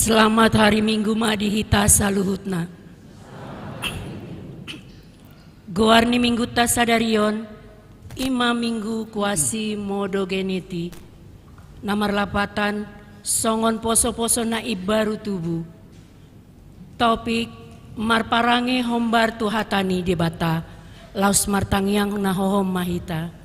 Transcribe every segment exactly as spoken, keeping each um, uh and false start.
Selamat hari Minggu ma di hita saluhutna. Goar ni Minggunta sadari on, i ma Minggu Quasimodogeniti, na marlapatan songon poso-poso na imbaru tubu. Topik: Marparange hombar tu hata ni Debata. Laos martangiang na hohom ma hita.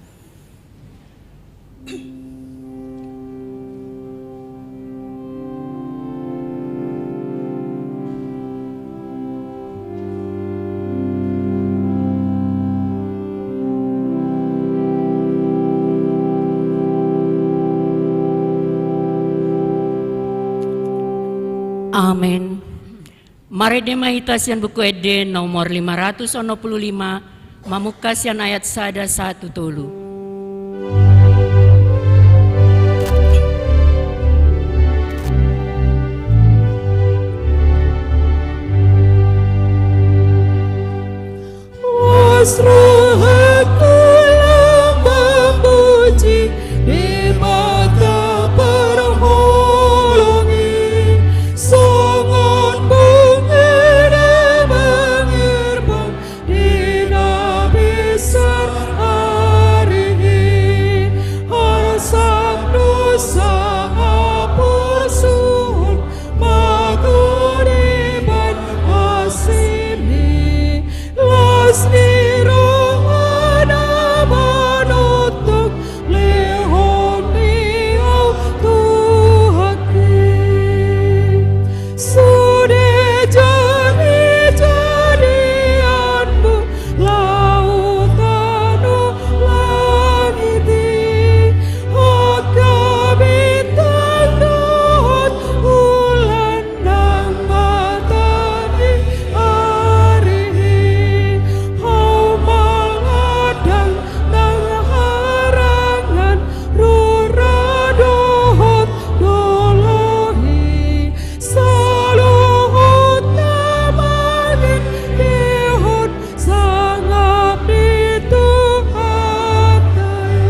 Amen. Marende ma hita sian Buku Ende nomor lima ratus onom pulu lima, mamungka sian ayat sada sahat tu tolu. Las rohangku lam mamuji Debata parholong i, songon bungi na mangerbang di na besar ari i. Arsak dosa haporsuhon ma godiban asi ni. Las ni roha na manongtong, lehon ni au Tuhanki. Sude jadi-jadianmu laut tano langit i, angka bintang dohot bulan nang mata ni ari i. Hau mangadang nang harangan rura dohot dolok i, saluhutna maningihon sangap ni Tuhanta i.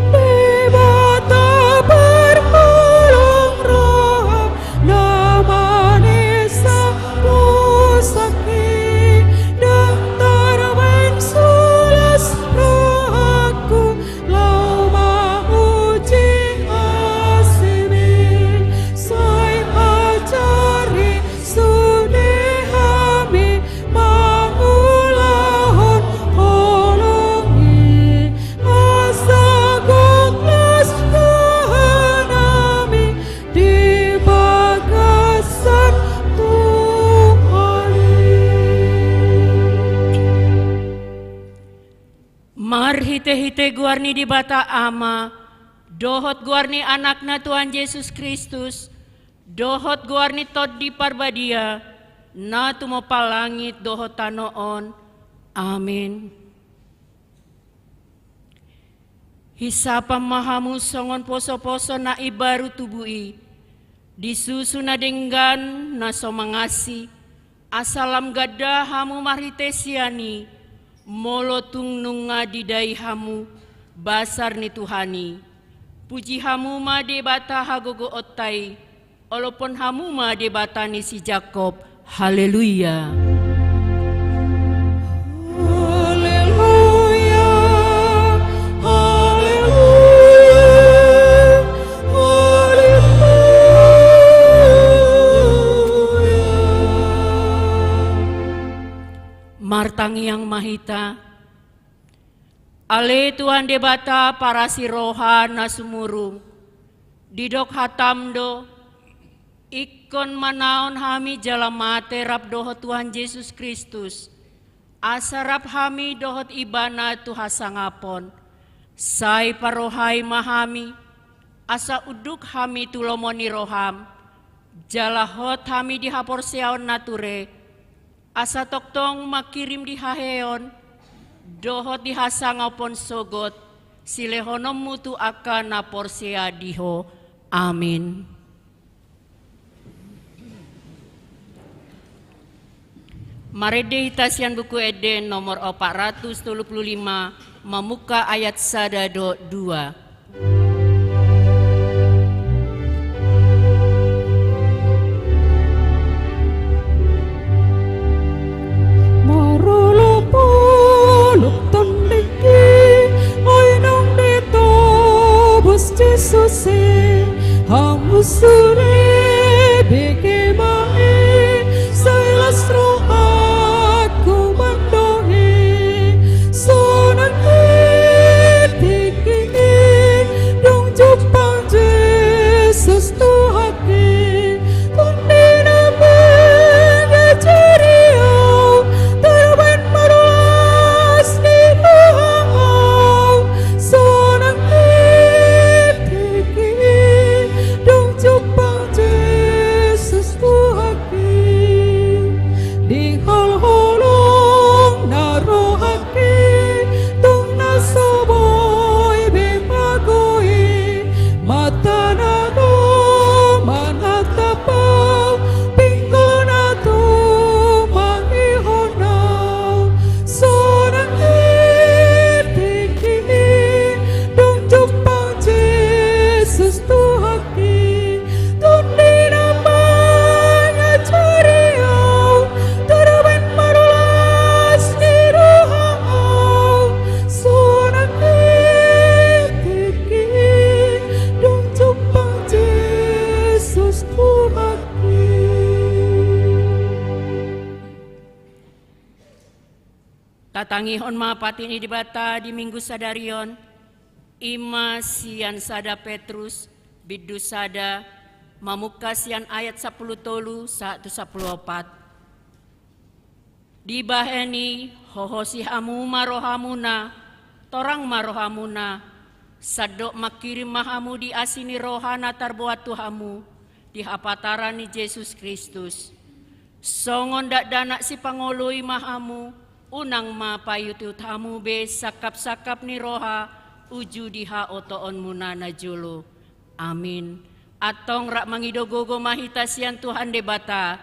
Debata parholong roha, na manesa dosangki, ndang tarbaen sulas rohangku, laho mamuji asimi. Sai ajari sude hami mangulahon holong i, asa gok las rohanami di bagasan Tuhan i. Marhite-hite goar ni Debata Ama, dohot goar ni Anakna Tuhan Jesus Kristus, dohot goar ni Tondi Parbadia, na tumompa langit dohot tano on. Amen. Hisapam ma hamu songon poso-poso na imbaru tubu i, di susu na denggan na so mangasi, asa lam ganda hamu marhite sian i, molo tung nunga didai hamu basar ni Tuhan i. Puji hamu ma Debata hagogoonta i, olophon hamu ma Debata ni si Jakob. Haleluya. Haleluya. Haleluya. Haleluya. Martangiang ma hita. Ale Tuhan Debata parasi roha na sumurung, didok hatam do, ingkon manaon hami jala mate rap dohot Tuhan Jesus Kristus, Asa rap hami dohot Ibana tu hasangapon, sai parrohai ma hami, asa unduk hami tu lomo ni roham, jala hot hami di haporseaon na ture, asa tongtong mangkirim di haheheon dohot di hasangapon sogot silehononmu tu angka na porsea di Ho. Amin. Marende hita sian Buku Ende nomor opat ratus tolu pulu lima, mamungka ayat sada dohot dua. Marolopolop tondingki, ai naung ditobus Jesus i, hamu sude bege ma i, sai las rohangku mandok i, sonang i tingki i, dung jumpang Jesus Tuhan i, tondi na mangajari au, tarbahen ma las ni roha au, sonang i tingki i, dung jumpang Jesus Tuhan i, di halholong na rohangki, tung na so boi be pago i, mata na ro manatap au, pinggol na tumangihon au, sonang i tingki i, dung jumpang Jesus Tuhan i, tondi na mangajari au, tarbahen ma las ni roha au, sonang i tingki i, dung jumpang Jesus Tuhan i. Tatangihon ma patik ni Debata di Minggu sadari on, i ma sian sada Petrus, bindu sada, mamungka sian ayat sampulu tolu sahat tu sampulu opat. Dibahen i, hohosi hamu ma rohamuna, torang ma rohamuna, sandok mangkirim ma hamu di asi ni roha na tarboan tu hamu, di hapataran ni Jesus Kristus. Songon dakdanak sipangoloi ma hamu, unang ma paihuthut hamu be sangkapsangkap ni roha uju di haotoonmuna na jolo. Amin. Antong rap mangido gogo ma hita sian Tuhan Debata.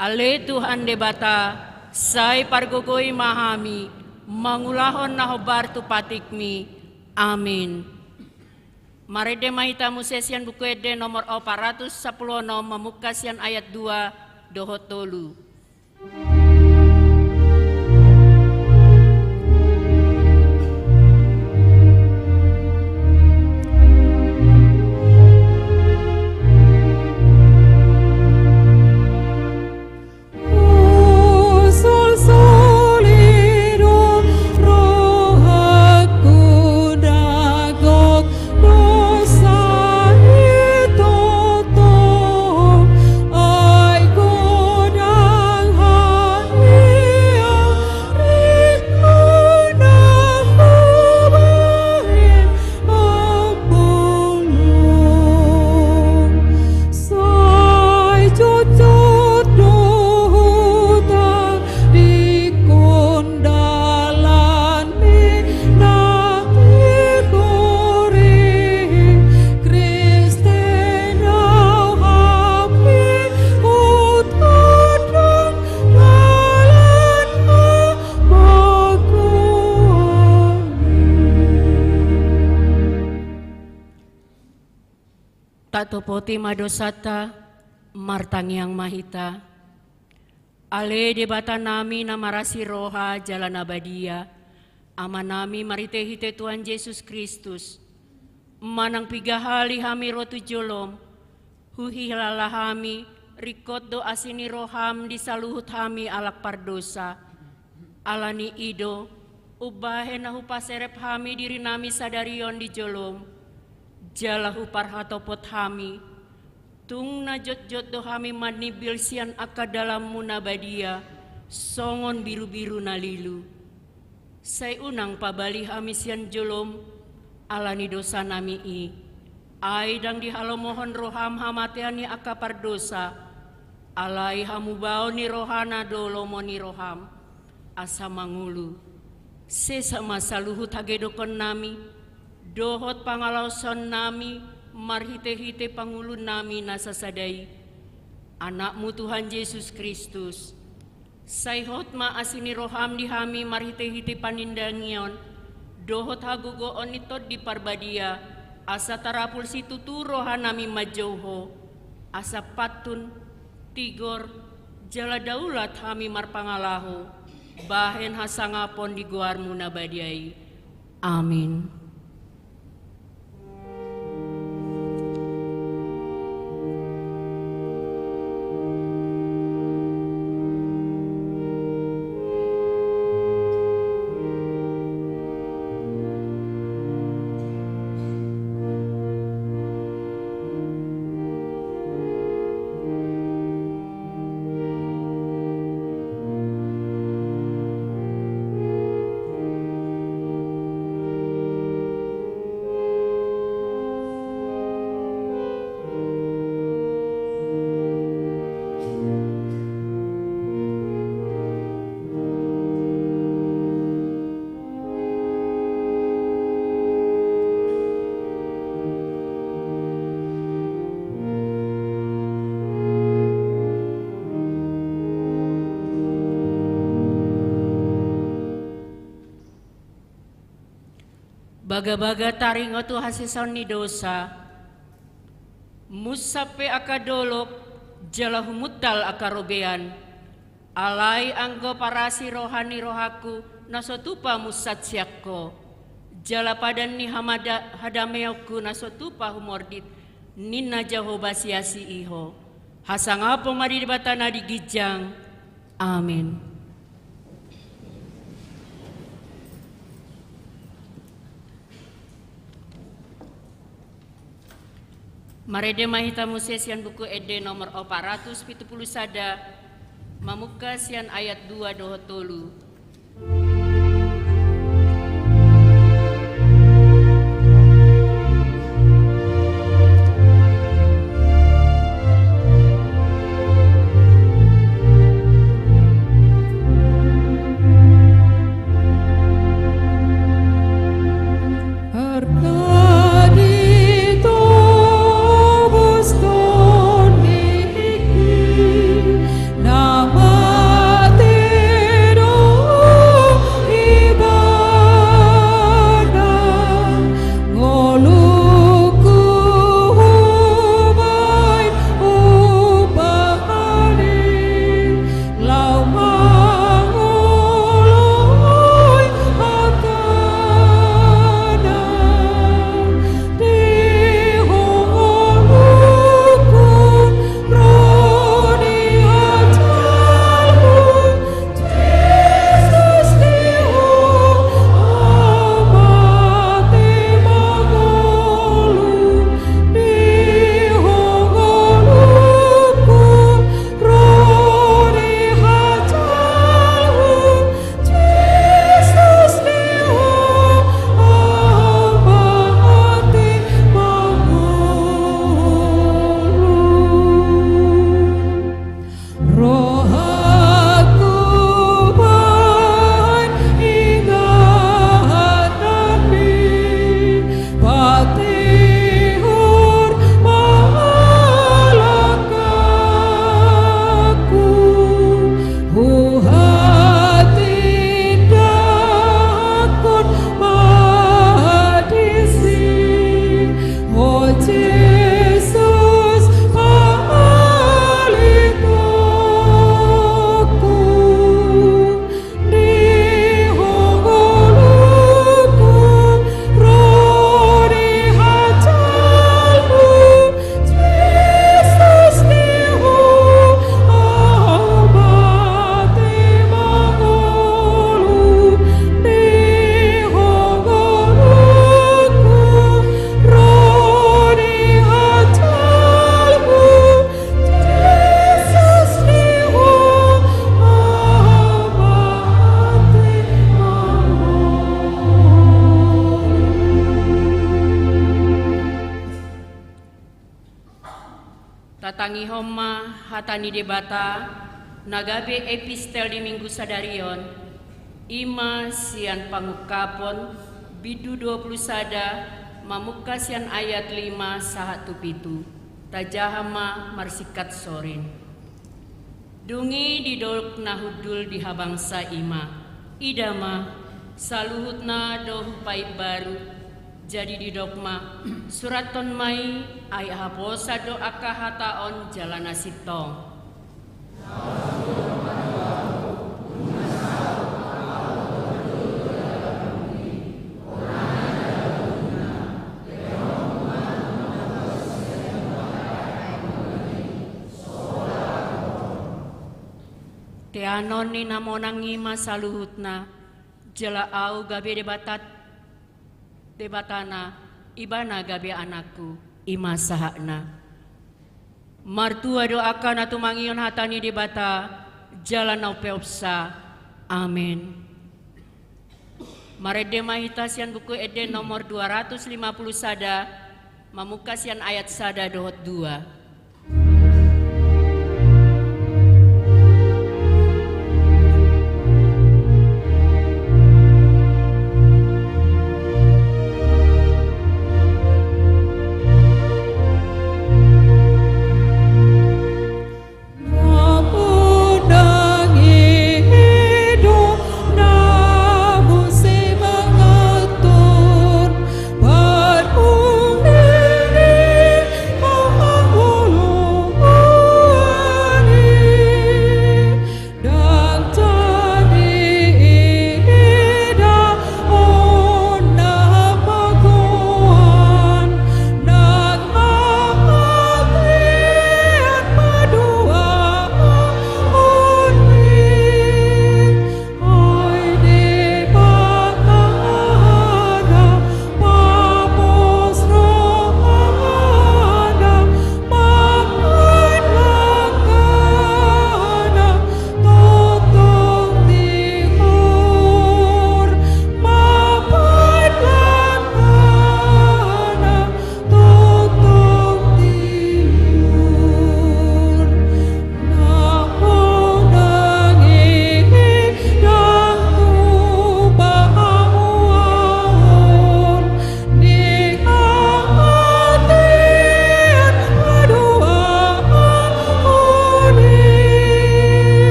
Ale Tuhan Debata, sai pargogoi ma hami, mangulahon na hombar tu patikmi. Amin. Marende ma hita muse sian Buku Ende nomor opat ratus sampulu onom, mamungka sian ayat dua dohot tolu. Sai jotjot do huta di gondalan ni na tigor i, Kristen au hami, hutondong dalan na bagoan i. Tatopoti ma dosanta, martangiang ma hita. Ale Debata nami na marasi roha jala na badia, Ama nami marhitehite Tuhan Jesus Kristus, manang piga hali hami ro tu jolom, huhilala hami, ringkot do asi ni roham di saluhut hami halak pardosa. Ala ni i do, umbahen na hupaserep hami diri nami sadari on di jolom, jala huparhatopot hami, tung na jotjot do hami manimbil sian angka dalanmu na badia, Songon birubiru na lilu. Sai unang pabali hami sian jolom, ala ni dosanami i. Ai ndang dihalomohon roham hamatean ni angka pardosa, alai hamubaon ni rohana do lomo ni roham, asa mangolu. Sesa ma saluhut hagedongkonnami, dohot pangalaosaonnami, marhitehite pangulunami na sasada i, Anakmu Tuhan Jesus Kristus. Sai hot ma asi ni roham di hami marhitehite panindangion, dohot hagogoon ni Tondi Parbadia, asa tarapul situtu rohanami manjou Ho, asa pantun, tigor, jala daulat hami marpangalaho, bahen hasangapon di goarmu na badia i. Amin. Bagabaga taringot tu hasesaon ni dosa, munsat pe angka dolok, jala humuntal angka robean. Alai anggo parasi roha ni rohangku na so tupa munsat sian Ho, jala padan ni hamada-, hadameonku na so tupa humordit, ninna Jahowa, siasi i Ho. Hasangapon ma di Debata na di ginjang. Amin. Marende ma hita muse sian Buku Ende nomor opat ratus pitu pulu sada, mamungka sian ayat dua dohot tolu. Tatangihon ma hata ni Debata na gabe epistel di Minggu sadari on, i ma sian Pangungkapon bindu dua pulu sada, mamungka sian ayat lima sahat tu pitu. Tajaha ma marsingkat sorin. Dung i didok na hundul di habangsa i ma, ida ma, saluhutna do hupaimbaru. Jadi didok ma, surathon ma i, ai haposan do angka hata on jala na sintong. Teanon ni na monang i ma saluhutna, jala ahu gabe Debata, Debatana, ibana gabe anakku, i ma sahatna. Martua do angka na tumangihon hata ni Debata, jala na umpeopsa. Amen. Marende ma hita sian Buku Ende nomor dua ratus lima pulu sada, mamungka sian ayat sada dohot dua.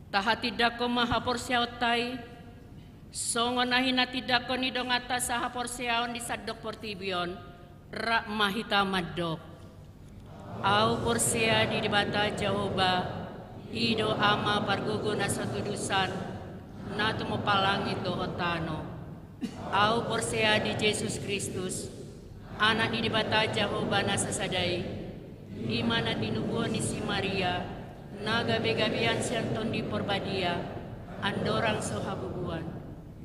Tahatindangkon ma haporseaonta i, songon na hinatindangkon ni donganta sahaporseaon di sandok portibi on, rap ma hita mandok. Ahu porsea di Debata Jahowa, i do Ama pargogo na so tudosan, na tumompa langit dohot tano. Ahu porsea di Jesus Kristus, Anak ni Debata Jahowa na sasada i, i ma na tinubuhon ni si Maria, na gabegabean sian Tondi Porbadia, andorang so habubuan.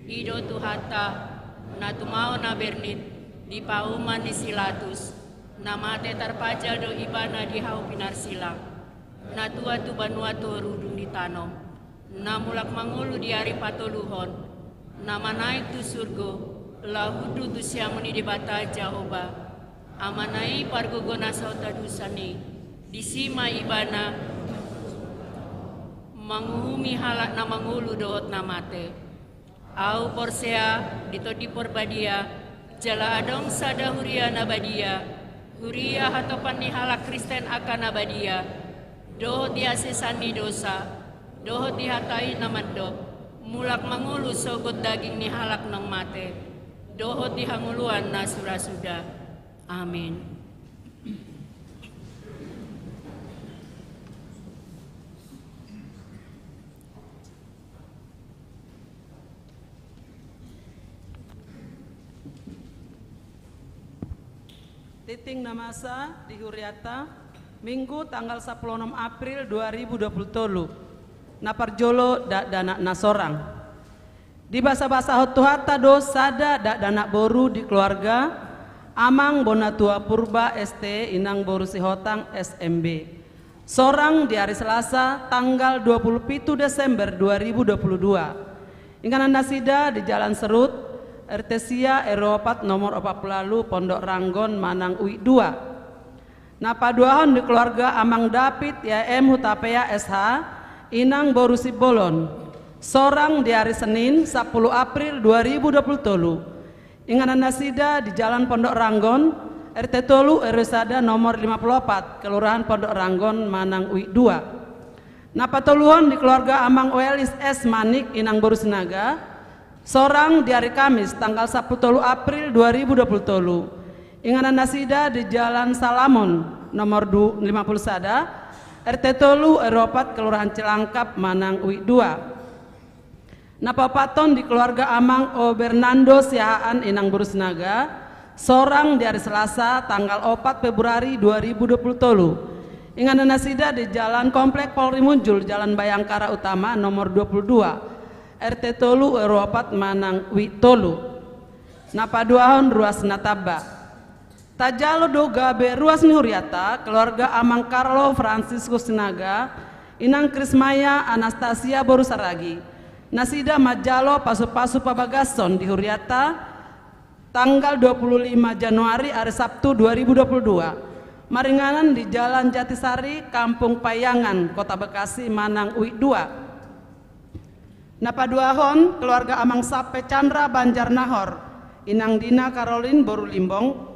I do Tuhanta, na tumao na bernit di pauman ni si Latus, na mate tarpajal do Ibana di hau pinarsilang, na tua tu banua toru dung ditanom, na mulak mangolu di ari patoluhon, na manaek tu surgo, laho hundul tu siamun ni Debata Jahowa, Amana i pargogo na so tudosan i, disi ma Ibana manguhumi halak na mangolu dohot na mate. Ahu porsea di Tondi Porbadia, jala adong sada huria na badia, huria hatopan ni halak Kristen angka na badia, dohot di hasesan ni dosa, dohot di hata i na mandok, mulak mangolu sogot daging ni halak naung mate, dohot di hangoluan na surasuda. Amen. Tintin na masa di hurianta, Minggu tanggal sampulu onom April dua ribu dua pulu tolu. Na parjolo, dakdanak na sorang. Dibasabasahon Tuhanta do sada dakdanak boru di keluarga Amang Bonatua Purba S T, Inang boru Sihotang S M B. Sorang di ari Selasa tanggal dua pulu pitu Desember dua ribu dua pulu dua. Inganan nasida di Jalan Serut, R T sia, R O opat, nomor opat pulu ualu, Pondok Ranggon, Manang Uik dua. Na paduahon di keluarga Amang David Y M Hutapea S H, Inang boru Simbolon. Sorang di ari Senin sampulu April dua ribu dua pulu tolu. Inganan nasida di Jalan Pondok Ranggon, R T tolu, R W sada, nomor lima pulu opat, Kelurahan Pondok Ranggon, Manang Uik dua. Na patoluhon di keluarga Amang Welis S Manik, Inang boru Sinaga. Sorang di ari Kamis tanggal sampulu tolu April dua ribu dua pulu tolu. Inganan nasida di Jalan Salamon, nomor du-, lima pulu sada, R T tolu, R O opat, Kelurahan Cilangkap, Manang Uik dua. Na paopathon di keluarga Amang O Bernando Siahaan, Inang boru Sinaga. Sorang di ari Selasa tanggal opat Februari dua ribu dua pulu tolu. Inganan nasida di Jalan Komplek Polri Munjul, Jalan Bayangkara Utama, nomor dua pulu dua, R T tolu, R O opat, Manang Uik tolu. Na paduahon ruas na tamba. Tajalo do gabe ruas ni hurianta, keluarga Amang Carlo Franciscus Sinaga, Inang Krismaya Anastasia boru Saragi. Nasida manjalo pasupasu pabagason di hurianta, tanggal dua pulu lima Januari, ari Sabtu, dua ribu dua pulu dua. Maringanan di Jalan Jatisari, Kampung Payangan, Kota Bekasi, Manang Uik dua. Na paduahon, keluarga Amang Sape Chandra Banjarnahor, Inang Dina Karolin boru Limbong,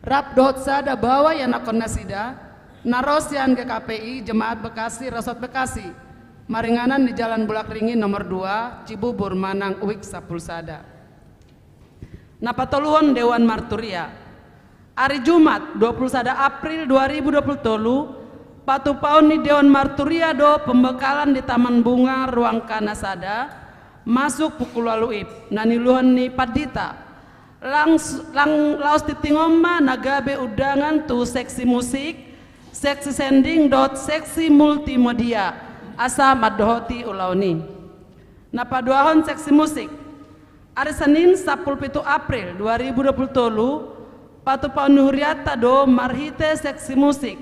rap dohot sada baoa ianakhon nasida, na ro sian G K P I Jemaat Bekasi, Resort Bekasi, maringanan di Jalan Bulak Ringin nomor dua, Cibubur, Manang Uik sampulu sada. Na patoluhon, Dewan Marturia. Ari Jumat, dua pulu sada April dua ribu dua pulu tolu, patupaon ni Dewan Marturia do pembekalan di Taman Bunga Ruang K na sada, masuk pukul ualu WIB, na niuluhon ni pandita. Langs-, lang-, laos tintin on ma na gabe undangan tu seksi musik, seksi sending dohot seksi multimedia, asa mandohoti ulaon i. Na paduahon, seksi musik. Ari Senin sampulu pitu April dua ribu dua pulu tolu, patupaon ni hurianta do marhite seksi musik,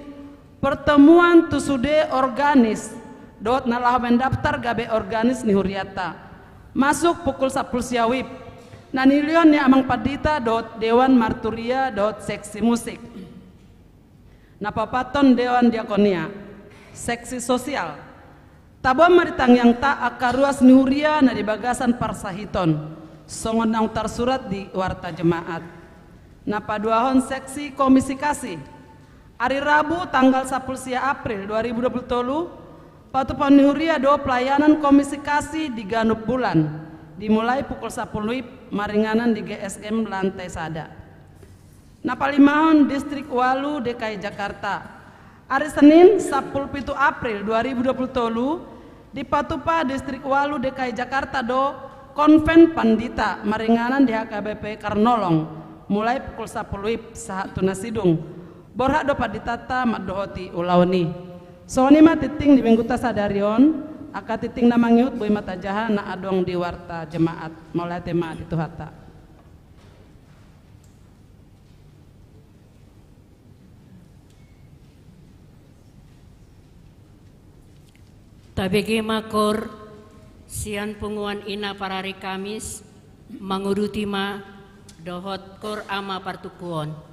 pertemuan tu sude organis dohot na laho mendaftar gabe organis ni hurianta. Masuk pukul sampulu sia WIB. Na niuluhon ni Amang Pandita dohot Dewan Marturia dohot seksi musik. Na paopathon, Dewan Diakonia. Seksi sosial. Taboan ma di tangiangta angka ruas ni huria na di bagasan parsahiton, songon naung tarsurat di Warta Jemaat. Na paduahon, seksi komunikasi. Ari Rabu tanggal sampulu sia April dua ribu dua pulu tolu, patupaon ni huria do pelayanan komunikasi di ganup bulan, dimulai pukul sampulu WIB, maringanan di G S M lantai sada. Na palimahon, Distrik ualu D K I Jakarta. Ari Senin sampulu pitu April dua ribu dua pulu tolu, dipatupa Distrik ualu D K I Jakarta do konven pandita maringanan di H K B P Karnolong, mulai pukul sampulu WIB sahat tu na sidung. Borhat do panditanta mandohoti ulaon i. Songon i ma tintin di Minggunta sadari on, angka tintin na mangihut boi ma tajaha na adong di Warta Jemaat. Mauliate ma di Tuhanta. Tabege ma koor sian punguan ina parari Kamis, manguduti ma dohot koor ama partukuon.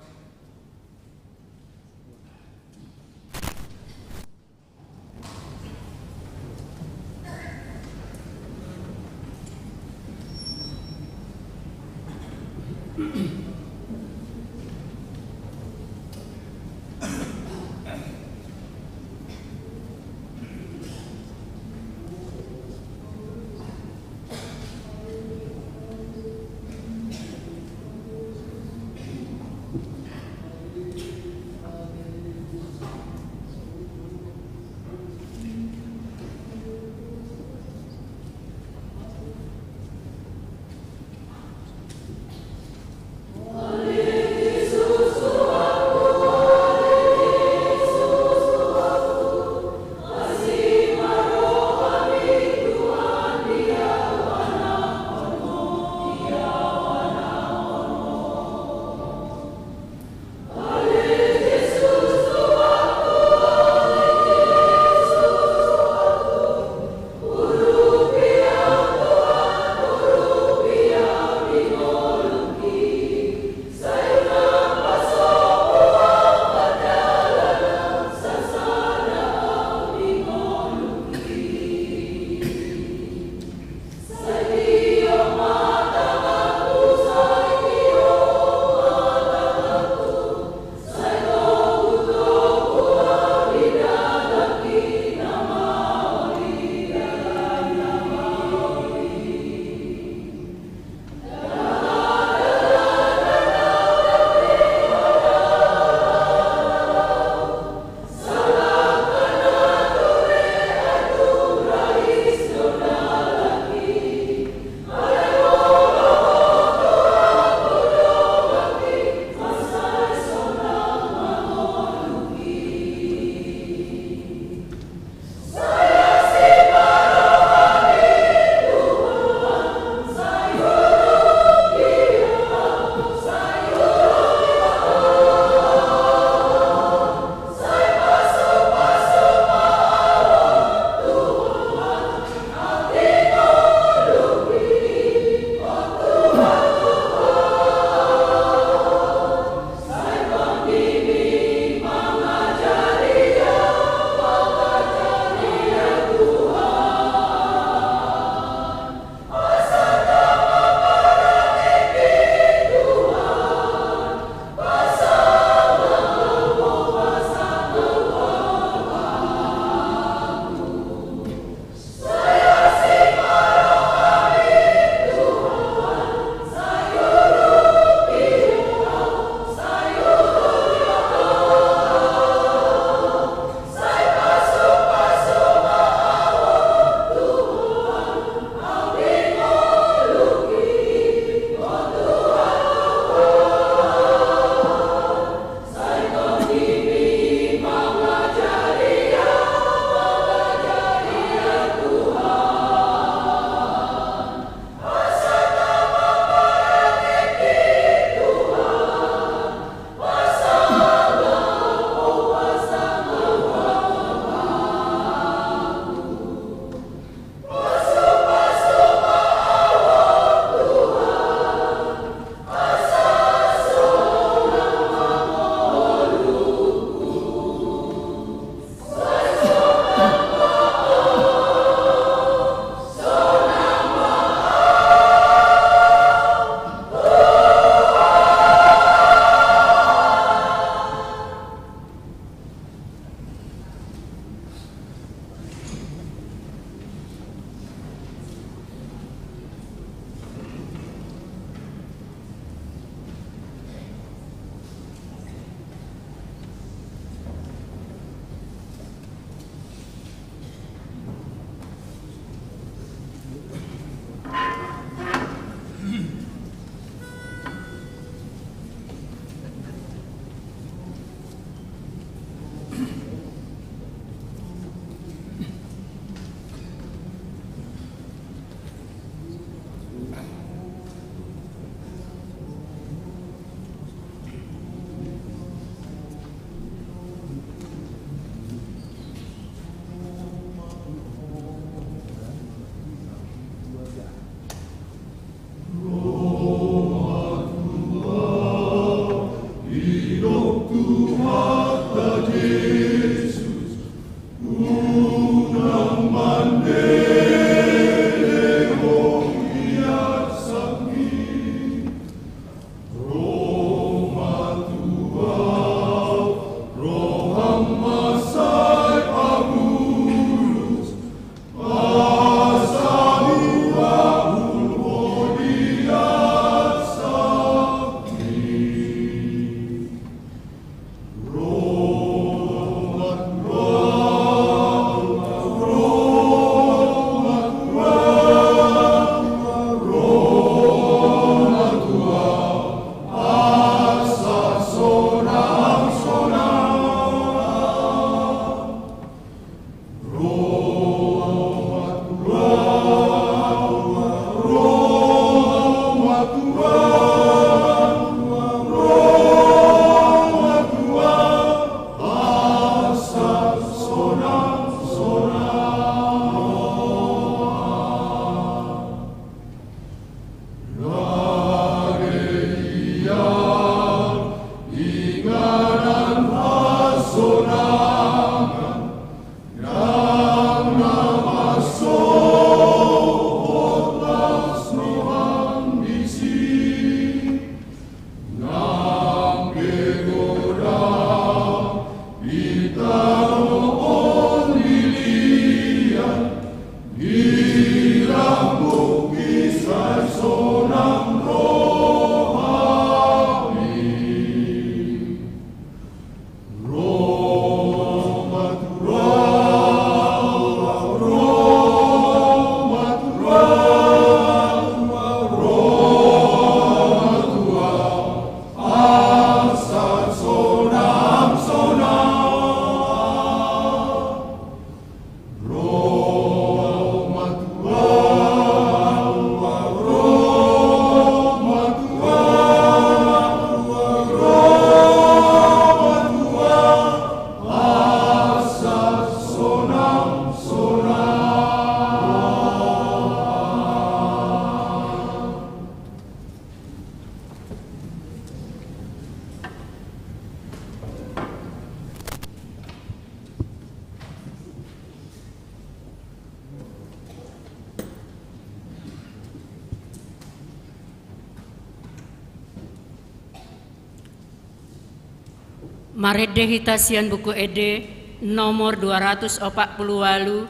Marende hita sian Buku Ende nomor dua ratus opat pulu ualu,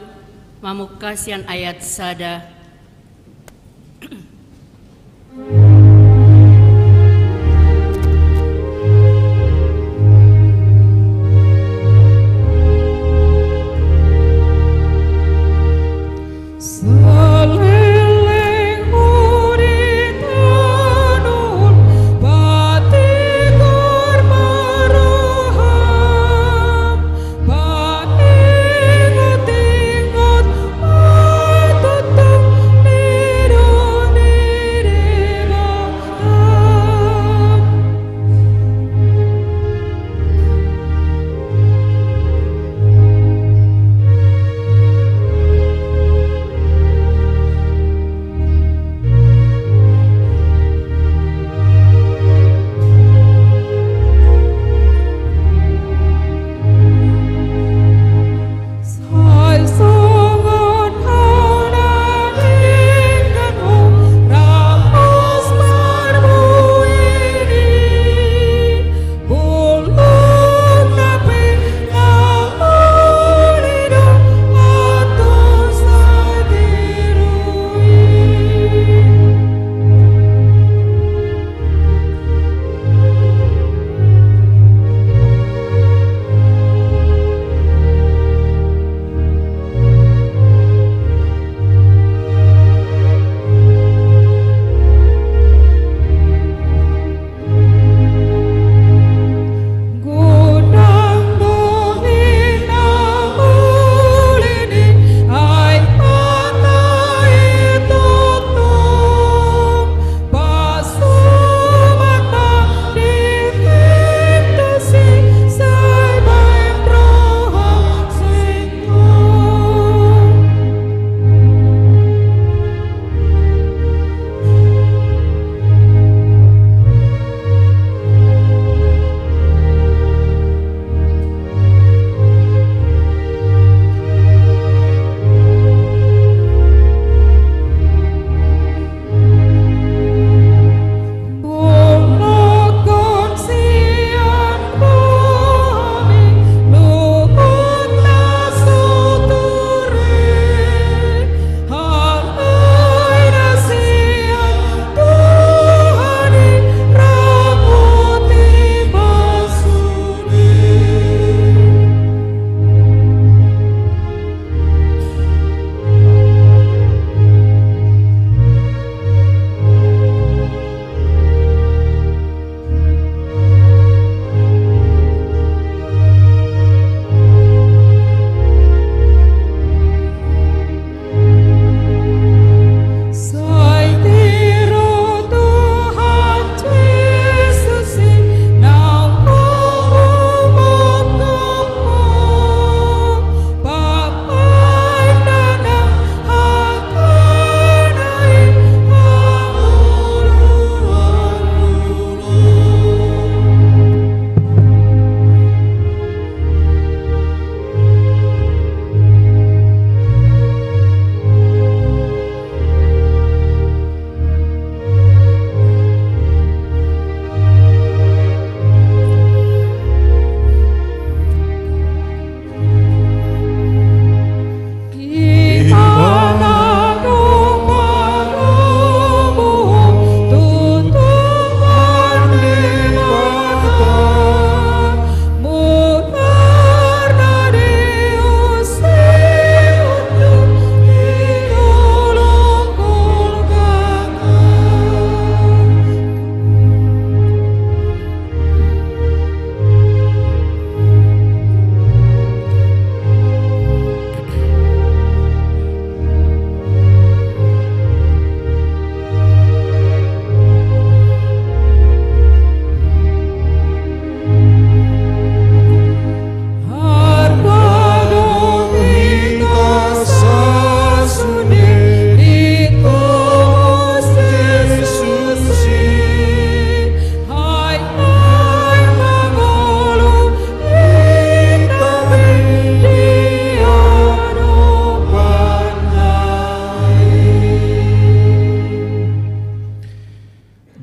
mamungka sian ayat sada.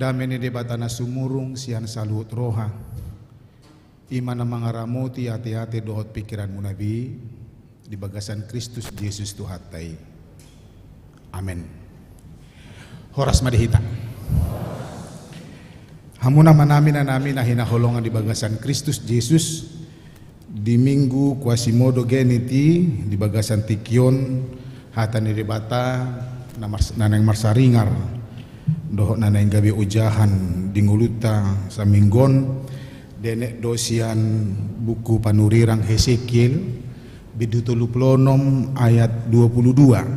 Dame ni Debata na sumurung sian saluhut roha, I ma na mangaramoti ateate dohot pingkiranmuna be, di bagasan Kristus Jesus Tuhanta i. Amen. Horas ma di hita. Hamu amanami, inanami na hinaholongan di bagasan Kristus Jesus, di Minggu Quasimodogeniti, di bagasan tingki on, hata ni Debata na mars-, na naeng marsaringar dohot na naeng gabe ojahan di ngolunta saminggu on, dienet do sian buku panurirang Hesekiel, bindu tolu pulu onom ayat dua pulu dua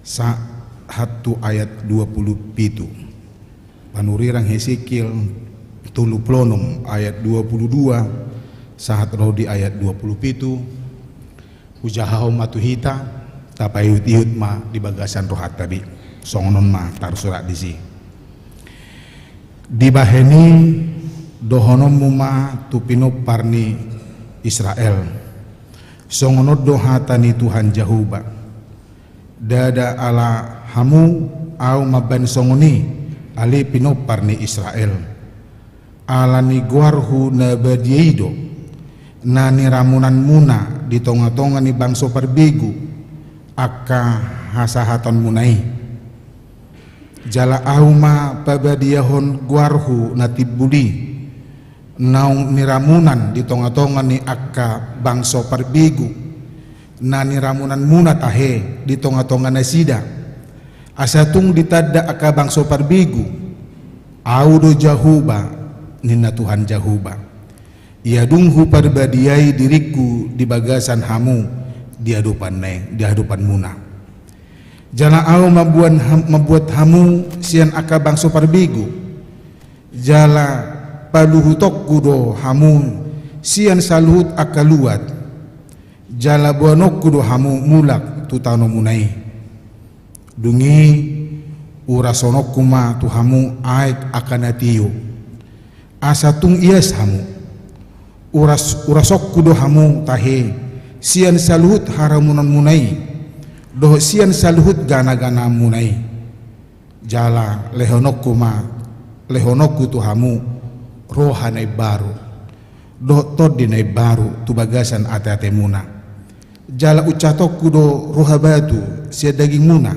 sahat tu ayat dua pulu pitu. Panurirang Hesekiel tolu pulu onom ayat dua pulu dua sahat ro di ayat dua pulu pitu. Hujahahon ma tu hita, tapaihutihut ma di bagasan rohanta be. Songon on ma tarsurat disi. Dibahen i dohononmu ma tu pinompar ni Israel: Songon on do hata ni Tuhan Jahowa: Ndada ala hamu Ahu mambahen songon i, ale pinompar ni Israel. Ala ni goarhu na badia i do, na niramunanmuna di tongatonga ni bangso parbegu angka hasahatonmuna i. Jala Ahu ma pabadiahon goarhu na timbul i, naung niramunan di tongatonga ni angka bangso parbegu na niramunanmuna tahe di tongatonga nasida, asa tung ditanda angka bangso parbegu: Ahu do Jahowa, ninna Tuhan Jahowa. Ia dung huparbadiai diringku di bagasan hamu di adopan na, di adopanmuna. Jala Ahu mambuan ham-, mambuat hamu sian angka bangso parbegu. Jala paluhutonku do hamu sian saluhut angka luat. Jala boanonku do hamu mulak tu tanomuna i. Dung i urasononku ma tu hamu aek angka na tio, asa tung ias hamu. Uras-, urasonku do hamu tahe sian saluhut haramunanmuna i, dohot sian saluhut ganaganaanmuna i. Jala lehononku ma, lehononku tu hamu roha na imbaru, dohot tondi na imbaru tu bagasan ateatemuna. Jala uncatonku do roha batu sian dagingmuna,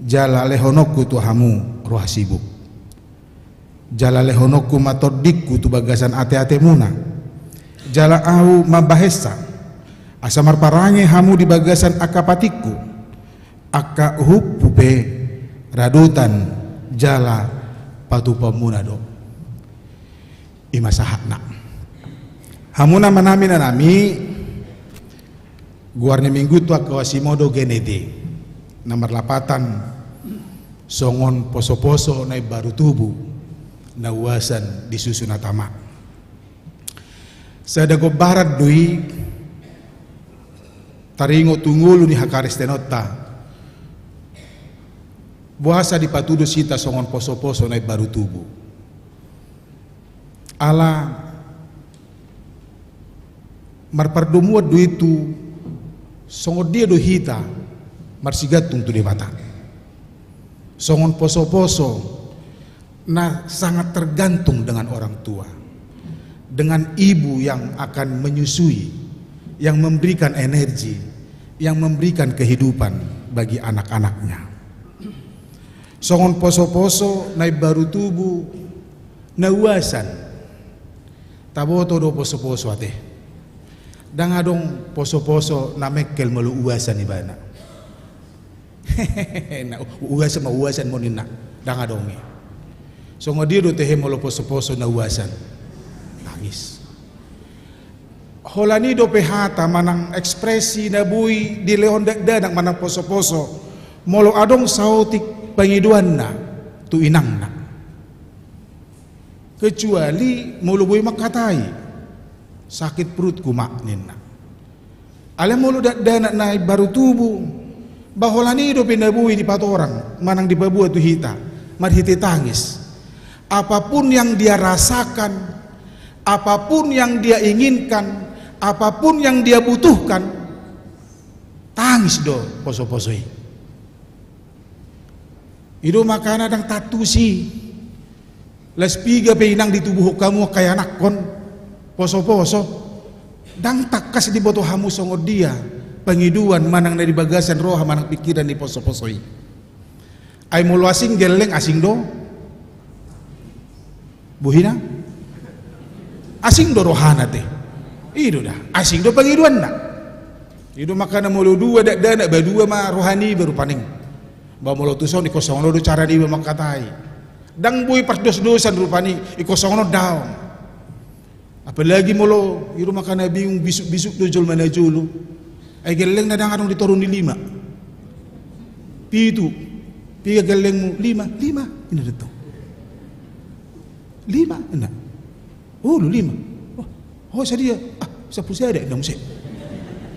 jala lehononku tu hamu roha sibuk. Jala lehononku ma tondingku tu bagasan ateatemuna. Jala Ahu mambahensa, asa marparange hamu di bagasan angka patikku. Angka uhumhu pe radotan jala patupaonmuna do. I ma sahatna. Hamu amanami, inanami, goar ni minggu tu angka Quasimodogeniti, na marlapatan songon posoposo na imbaru tubu, na uasan di susu na tama. Sada gombaran do i taringot tu ngolu ni hakristenonta, boasa dipatudos hita songon posoposo na imbaru tubu. Ala marpardomuan do i tu songon dia do hita marsigantung tu Debata. Songon posoposo na sangat tergantung dengan orang tua, dengan ibu yang akan menyusui, yang memberikan energi, yang memberikan kehidupan bagi anak-anaknya. Songon posoposo na imbaru tubu na uasan. Taboto do posoposo ate? Ndang adong posoposo na mengkel molo uasan ibana. Na, uasan ma uasan ma ninna. Ndang adong i. Songon dia do tahe molo posoposo na uasan? Tangis. Holan i dope hata manang ekspresi na boi dilehon dakdanak manang posoposo molo adong saotik pangidoanna tu inangna. Kecuali molo boi mangkatai, sakit perutku, Mak, ninna. Alai molo dakdanak na imbaru tubu, ba holan i dope na boi dipatorang manang dipaboa tu hita marhite tangis. Apapun yang dia rasakan, apapun yang dia inginkan, apapun yang dia butuhkan, tangis do posoposo i. I do makana ndang tantusi. Las piga pe inang ditubuhon hamu angka ianakkon, Poso-poso, ndang tangkas diboto hamu songon dia pangidoan manang na di bagasan roha manang pikiran ni poso-poso i. Ai molo asing gelleng, asing do bohina, asing do rohana te. I do da, asing do pangidoanna. I do makana molo dua dakdanak ba dua ma roha niba rupani. Ba molo tuson ingkon songon on do cara niba mangkatai. Ndang boi pardosdosan rupani, ingkon songon on daong. Apalagi molo i do makana bingung, bisuk-bisuk do jolma na jolo. Ai gellengna ndang adong di toru ni lima. Pitu. Piga gellengmu? Lima. Lima. Ina do tong. Lima. Ina. Oh, lu lima. Oh, oh, sadia? Ah, sampulu sada, ina muse.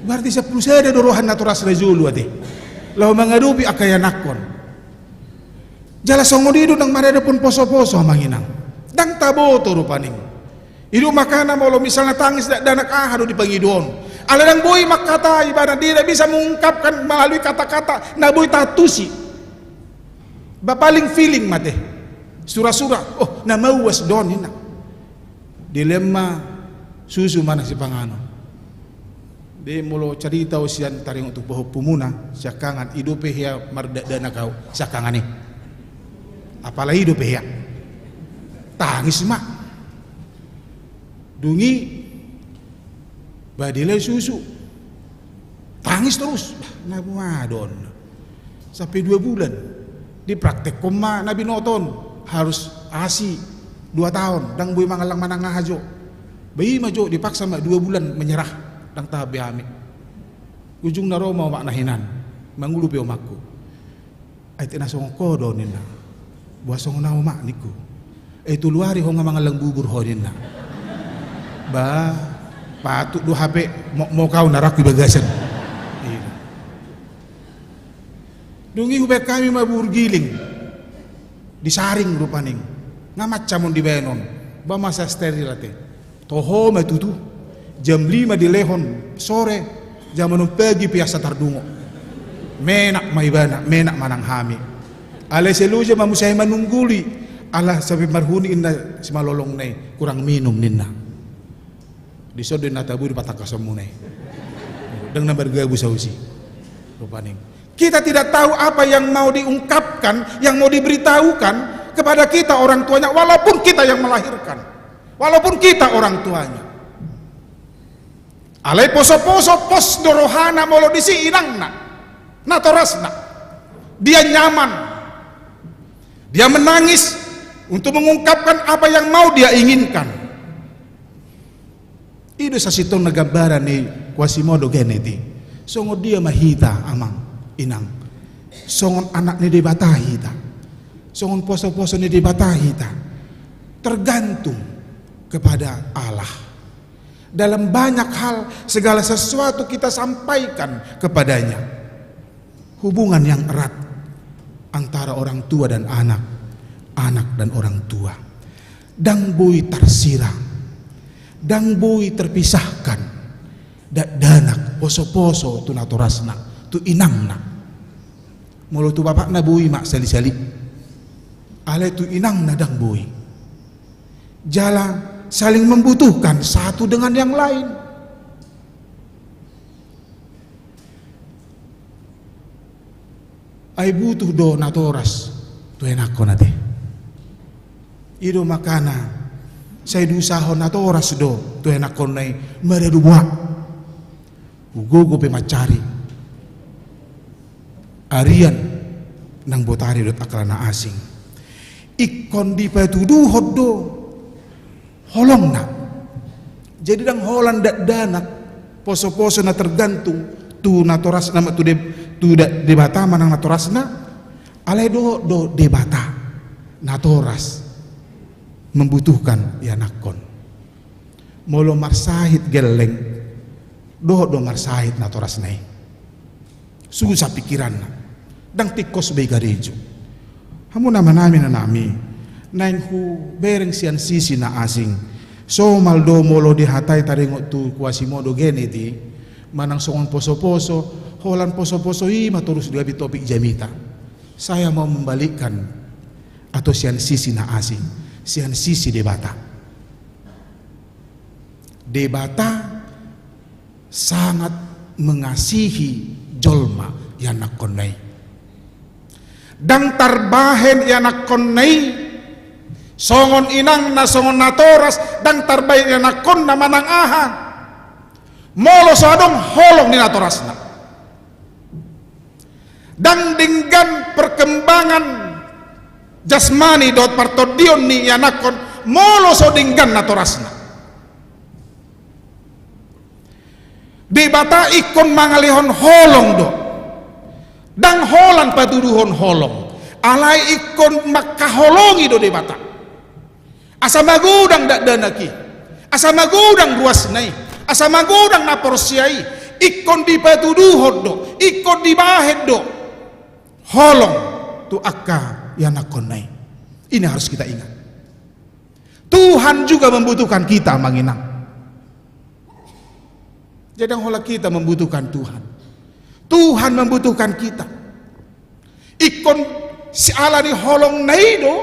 Berarti sampulu sada do roha natorasna jolo ate. Laho mangadopi angka ianakhon. Jala songon i do nang maradophon poso-poso, amang inang. Ndang taboto rupani. I do makana molo misalna tangis dakdanak, aha do di pangidoan. Alai ndang boi mangkatai ibana, dia tidak bisa mengungkapkan melalui kata-kata na boi taantusi. Ba paling feeling ma te. Sura-sura, oh, na mauas do on, ninna. Dilehon ma susu manang sipanganon. Be molo carita ho sian taringot tu pahompumuna siangkangan, i dope hea mardakdanak ahu siangkangan i. Apala i dope hea. Tangis ma. Dung i ba dilehon susu. Tangis terus. Bah, na boha do on. Sampe dua bulan. Dipraktekhon ma na binoto on. Harus asi dua taon, ndang boi mangallang manang aha jo. Ba i ma jo, dipaksa ma dua bulan menyerah. Ndang tahan be hami. Ujungna ro ma omakna hinan. Mangulu pe omakku. Ai tek na songon ho do, ninna. Boha songon ahu, mak, ningku. Eh, tolu ari ho nga mangallang bubur ho, ninna. Ba, patut do hape mokmok ahu na rangku i bagasan. Ina. Dung i hubaen hami ma bubur giling. Disaring rupani. Nga mancam on dibaen on. Ba masa steril ate. Toho ma tutu. Jam lima dilehon sore. Jam onom pagi pe asa tardungo. Menak ma ibana, menak ma nang hami. Alai sai loja ma muse hami manungguli. Ala sampe marhuni, inna simalolongna i, kurang minum, ninna. Dison do inna tabu dipatangkashonmuna i. Ndang na margabus ahu disi. Rupani. Kita tidak tahu apa yang mau diungkapkan, yang mau diberitahukan kepada kita orang tuanya, walaupun kita yang melahirkan. Walaupun kita orang tuanya. Alai poso-poso pos do rohana molo disi inangna, natorasna. Dia nyaman. Dia menangis untuk mengungkapkan apa yang mau dia inginkan. I do sasintongna gambaran ni Quasimodo Genet i. Songon dia ma hita, amang, inang? Songon anak ni Debata hita? Songon poso-poso ni Debata hita? Tergantung kepada Allah. Dalam banyak hal, segala sesuatu kita sampaikan kepadanya. Hubungan yang erat antara orang tua dan anak, anak dan orang tua. Ndang boi tarsirang, ndang boi terpisahkan. Dakdanak poso-poso tu natorasna, tu inangna. Molo tu bapakna boi ma sali-sali. Alai tu inangna ndang boi. Jala saling membutuhkan satu dengan yang lain. Ai butuh do natoras tu ianakhon ate. I do makana sai diusahahon natoras do tu ianakhonna i maradu boha. Hugogo pe mancari arian nang botari dohot angka na asing. Ingkon dipatuduhon do holongna. Jadi ndang holan dakdanak poso-poso na tergantung tu natorasna ma, tu De-, tu Da-, Debata manang natorasna, alai dohot do Debata natoras membutuhkan ianakhon. Molo marsahit gelleng, dohot do marsahit natorasna i. Susah pikiranna. Ndang tingkos be i karejo. Hamu amanami, inanami, naeng hubereng sian sisi na asing. Somal do molo dihatai taringot tu Quasimodo Genet i, manang songon poso-poso, holan poso-poso i ma torus gabe topik jamita. Saya mau membalikkan atau sian sisi na asing, sian sisi Debata. Debata sangat mengasihi jolma ianakkonna i. Ndang tarbahen ianakkonna i songon inangna, songon natoras, ndang tarbahen ianakkonna manang aha, molo so adong holong ni natorasna. Ndang denggan perkembangan jasmani dohot partondion ni ianakkon molo so denggan natorasna. Debata ingkon mangalehon holong do. Ndang holan patuduhon holong, alai ingkon mangkaholongi do Debata. Asa magodang dakdanak i, asa magodang ruasna i, asa magodang na porsea i, ingkon dipatuduhon do, ingkon dibahen do holong tu angka ianakkonna i. Ini harus kita ingat. Tuhan juga membutuhkan kita, Amang Inang. Jadi ndang holan kita membutuhkan Tuhan. Tuhan membutuhkan kita. Ingkon siala ni holongna i do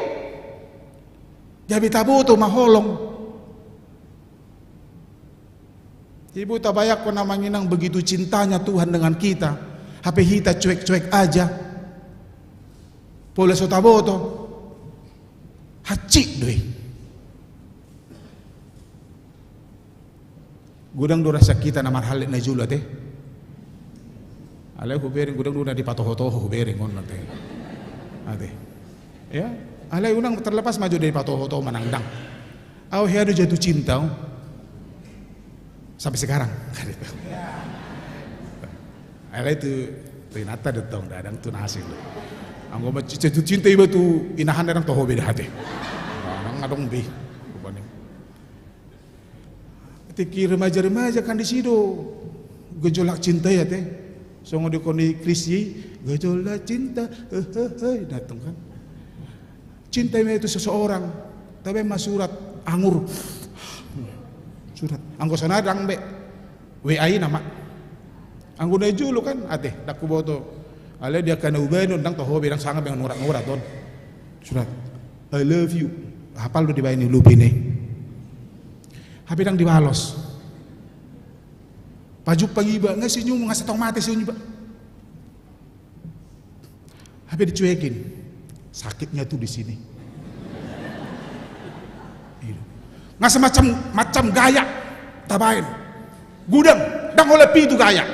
gabe taboto ma holong. Jadi boi tabayangkon, Amang Inang, begitu cintanya Tuhan dengan kita, hape hita cuek-cuek aja. Pola so taboto, hansit do i. Godang do rasa hita na marhallet na jolo ate. Alai hubereng godang do na dipatoho-toho, hubereng on ate. Ate. Ya, alai unang terlepas ma jo dipatoho-toho manang ndang. Au hea do jatuh cinta au. Sampai sekarang. Alai tu, tu inanta do tong, ndang tu na asing do. Anggo ma jatuh cinta iba tu inahan, ndang toho be da ate. Ndang adong be. Rupani. Tingki remaja-remaja kan disi do gejolak cinta i ate. Songon didok ni Chrisye, gejolak cinta, hehehe, datang kan. Cinta i ma tu seseorang, tabaen ma surat, angur. Surat. Anggo songon i ndang be. W A i nama. Anggo na jolo kan, ate, ndang huboto. Alai di angka na hubaen on, ndang toho be, ndang sanga be mangurat-ngurat on. Surat. I love you. Hapal do dibaen i, love i. Hape ndang dibalos. Pajumpang iba, nga senyum, nga satong mate senyum iba. Hape dicuekin. Sakitnya tuh di sini. Iya. Nga semacam, macam gaya tabaen. Godang, ndang holan pitu gaya.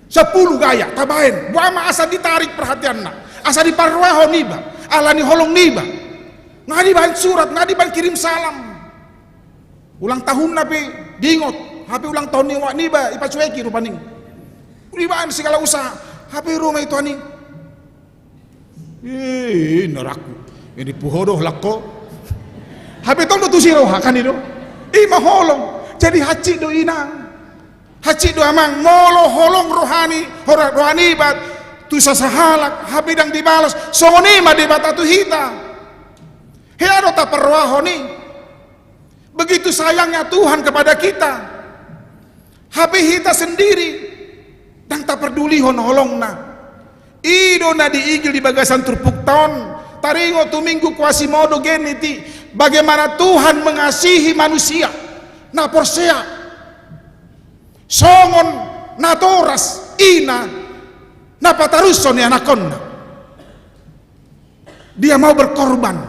Sampulu gaya tabaen. Boha ma asa ditarik perhatianna. Asa diparrohahon iba. Alani holong niba. Nga dibaen surat, nga dibaen kirim salam. Ulang tahunna pe diingot, hape ulang tahun ni omak niba ipacueki rupani. Dibaen segala usaha, hape ro ma i tu ani. Ih, narangku. Ini puho do, lakko. Hape tong do tusi roha kan i do. I ma holong. Jadi hansit do inang. Hansit do amang, molo holong rohani, hora-, rohaniba tu sasahalak, hape ndang dibalos. Songon i ma Debata tu hita. Hea do taparrohahon i. Begitu sayangnya Tuhan kepada kita. Hape hita sendiri ndang tapardulihon holongna. I do na diingot di bagasan turpukta on. Taringot tu Minggu Quasimodogeniti, bagaimana Tuhan mengasihi manusia na porsea. Songon natoras ina na patarushon ianakkonna. Dia mau berkorban.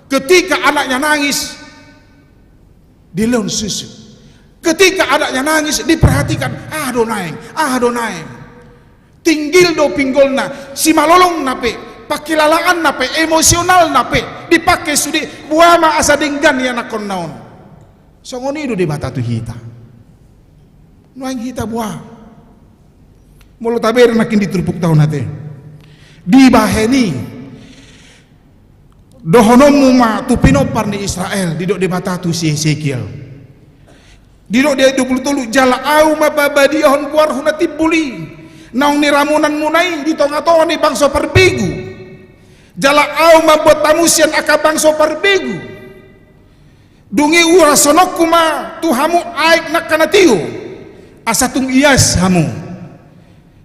Ketika anaknya nangis, dilehon susu. Ketika anaknya nangis, diperhatikan. Ah, do naeng, ah, do naeng. Tinggil do pinggolna, simalolongna pe, pangkilalaanna pe, emosionalna pe dipake sude, boha ma asa denggan ianakkonna on. Songon i do Debata tu hita. Nuaeng hita boha? Molo tabereng nangkin di turpukta on ate. Dibahen i, dohononmu ma tu pinompar ni Israel, didok Debata tu si Hesekiel. Didok di ayat dua pulu tolu, jala Ahu ma pabadiahon goarhu na timbul i naung niramonanmuna i di tonga-tonga ni bangso parbegu. Jala Ahu mambuat hamu sian angka bangso parbegu. Dung i urasononku ma tu hamu aek nangka na tio, asa tung ias hamu.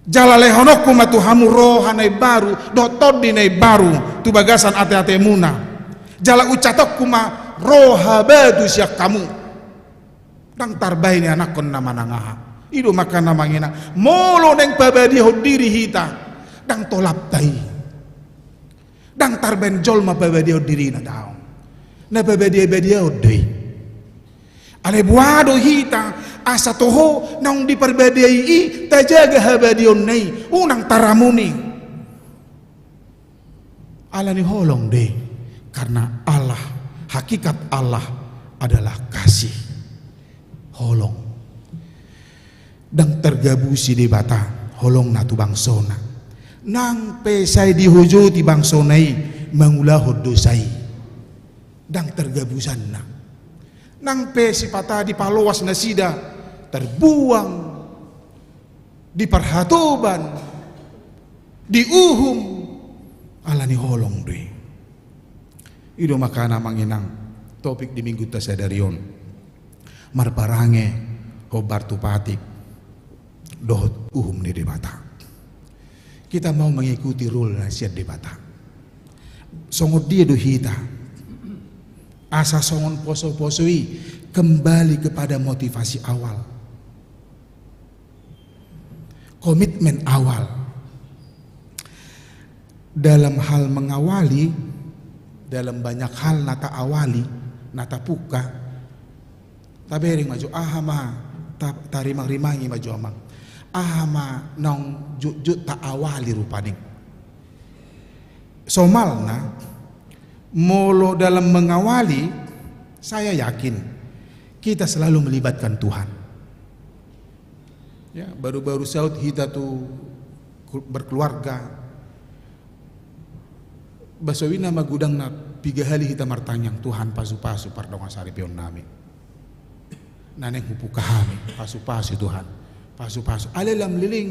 Jala lehononku ma tu hamu roha na imbaru dohot tondi na imbaru tu bagasan ate-atemuna. Jala uncatonku ma roha batu sian hamu. Ndang tarbaen ianakhon na manang aha. I do makana amang inang, molo naeng pabadiahon diri hita, ndang tolapta i. Ndang tarbaen jolma pabadiahon dirina, daong. Na pabadia-badiahon do i. Alai boha do hita asa toho naung diparbadiai i tajaga habadiaonna i, unang taramuni. Alani holong do i, karena Allah, hakikat Allah adalah kasih. Holong. Ndang targabusi Debata holongna tu bangsona. Nang pe sai dihujoti bangsona i mangulahon dosa i, ndang targabusanna. Nang pe sipata dipaloas nasida, tarbuang, diparhatoban, diuhum, alani holong do i. I do makana amang inang, topik di minggunta sadari on marparange hombar tu patik dohot uhum ni Debata. Kita mau mengikuti rule na sian Debata. Songon dia do hita asa songon poso-poso i, kembali kepada motivasi awal, komitmen awal. Dalam hal mengawali, dalam banyak hal na taawali, na tapungka, tabereng ma jo, aha ma, ta-, tarimang-rimangi ma jo amang, aha ma naung jotjot taawali rupani. Somalna, molo dalam mengawali, saya yakin kita selalu melibatkan Tuhan. Ya, baru-baru saut hita tu ku-, berkeluarga. Basowina ma godangna, piga hali hita martangiang, Tuhan, pasu-pasu pardongan saripeonnami. Na naeng hupungka hami, pasu-pasu Tuhan, pasu-pasu. Alai lam liling,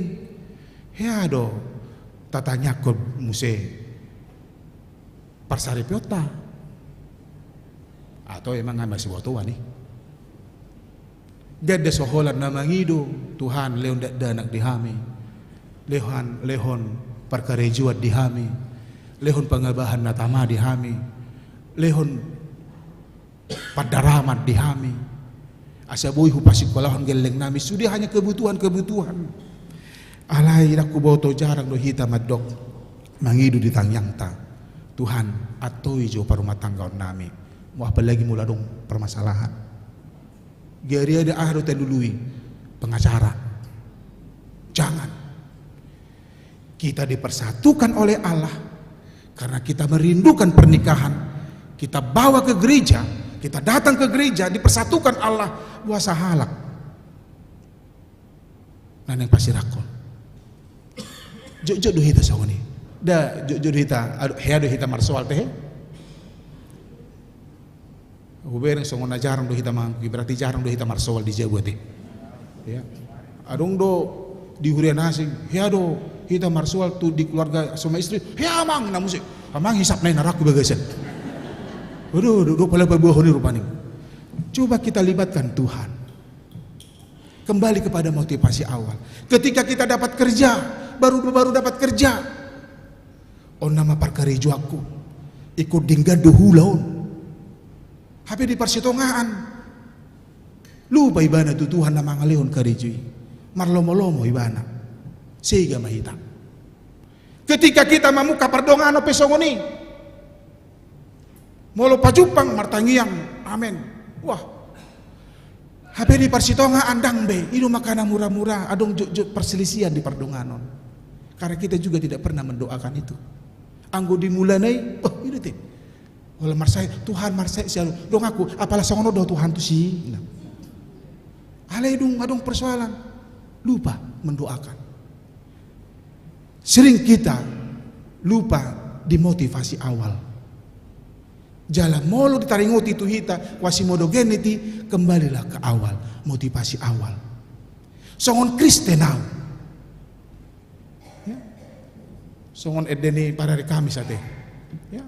hea do tatangiangkon muse parsaripeonta? Atau emang hami masibotoan i? Ganda so holan na mangido, Tuhan, lehon dakdanak di hami, lehon, lehon parkarejoan di hami, lehon pangabahan na tama di hami, lehon pandaraman di hami, asa boi hupasikolahon gellengnami, sude hanya kebutuhan-kebutuhan. Alai ndang huboto, jarang do hita mandok, mangido di tangiangta, Tuhan, antoi jo parumatanggaonnami. Mo apalagi molo adong permasalahan. Gariada aha do talului, pengacara. Jangan. Kita dipersatukan oleh Allah karena kita merindukan pernikahan. Kita bawa ke gereja, kita datang ke gereja, dipersatukan Allah, boasa halak na naeng pasirakkon. Jotjot do hita songon i. Nda, jotjot do hita, ado, hea do hita marsoal, tehe? Hubereng songon na jarang do hita mangangkuki, berarti jarang do hita marsoal di jabu, ate. Ya. Adong do di huria na asing, hea do hita marsoal tu di keluarga suami istri, hea amang, na muse, amang, hisap nai na rangku bagasan. Waduh, do, do pala paboahon i rupani. Coba kita libatkan Tuhan. Kembali kepada motivasi awal. Ketika kita dapat kerja, baru, baru dapat kerja. On nama parkarejoanku, ingkon denggan do huula on. Hape di parsitongaan, lupa ibana tu Tuhan na mangalehon karejo i. Marlomo-lomo ibana. Sega ma hita. Ketika kita mamungka pardonganon pe songon i. Molo pajumpang martangiang, amen. Wah. Hape di parsitongaan ndang be, i do makana mura-mura adong jotjot perselisihan di pardonganon. Karena kita juga tidak pernah mendoakan itu. Anggo di mulana i, oh, i do te. Holan marsahit, Tuhan, marsahit si anu. Donganku, apala songon on do Tuhan tu si i. Nah. Alai dung adong persoalan, lupa mendoakan. Sering kita lupa di motivasi awal. Jala molo ditaringoti tu hita, kuasi modo geniti, kembalilah ke awal, motivasi awal. Songon Kristen au. Ya. Songon ende ni parari Kamis, ate. Ya.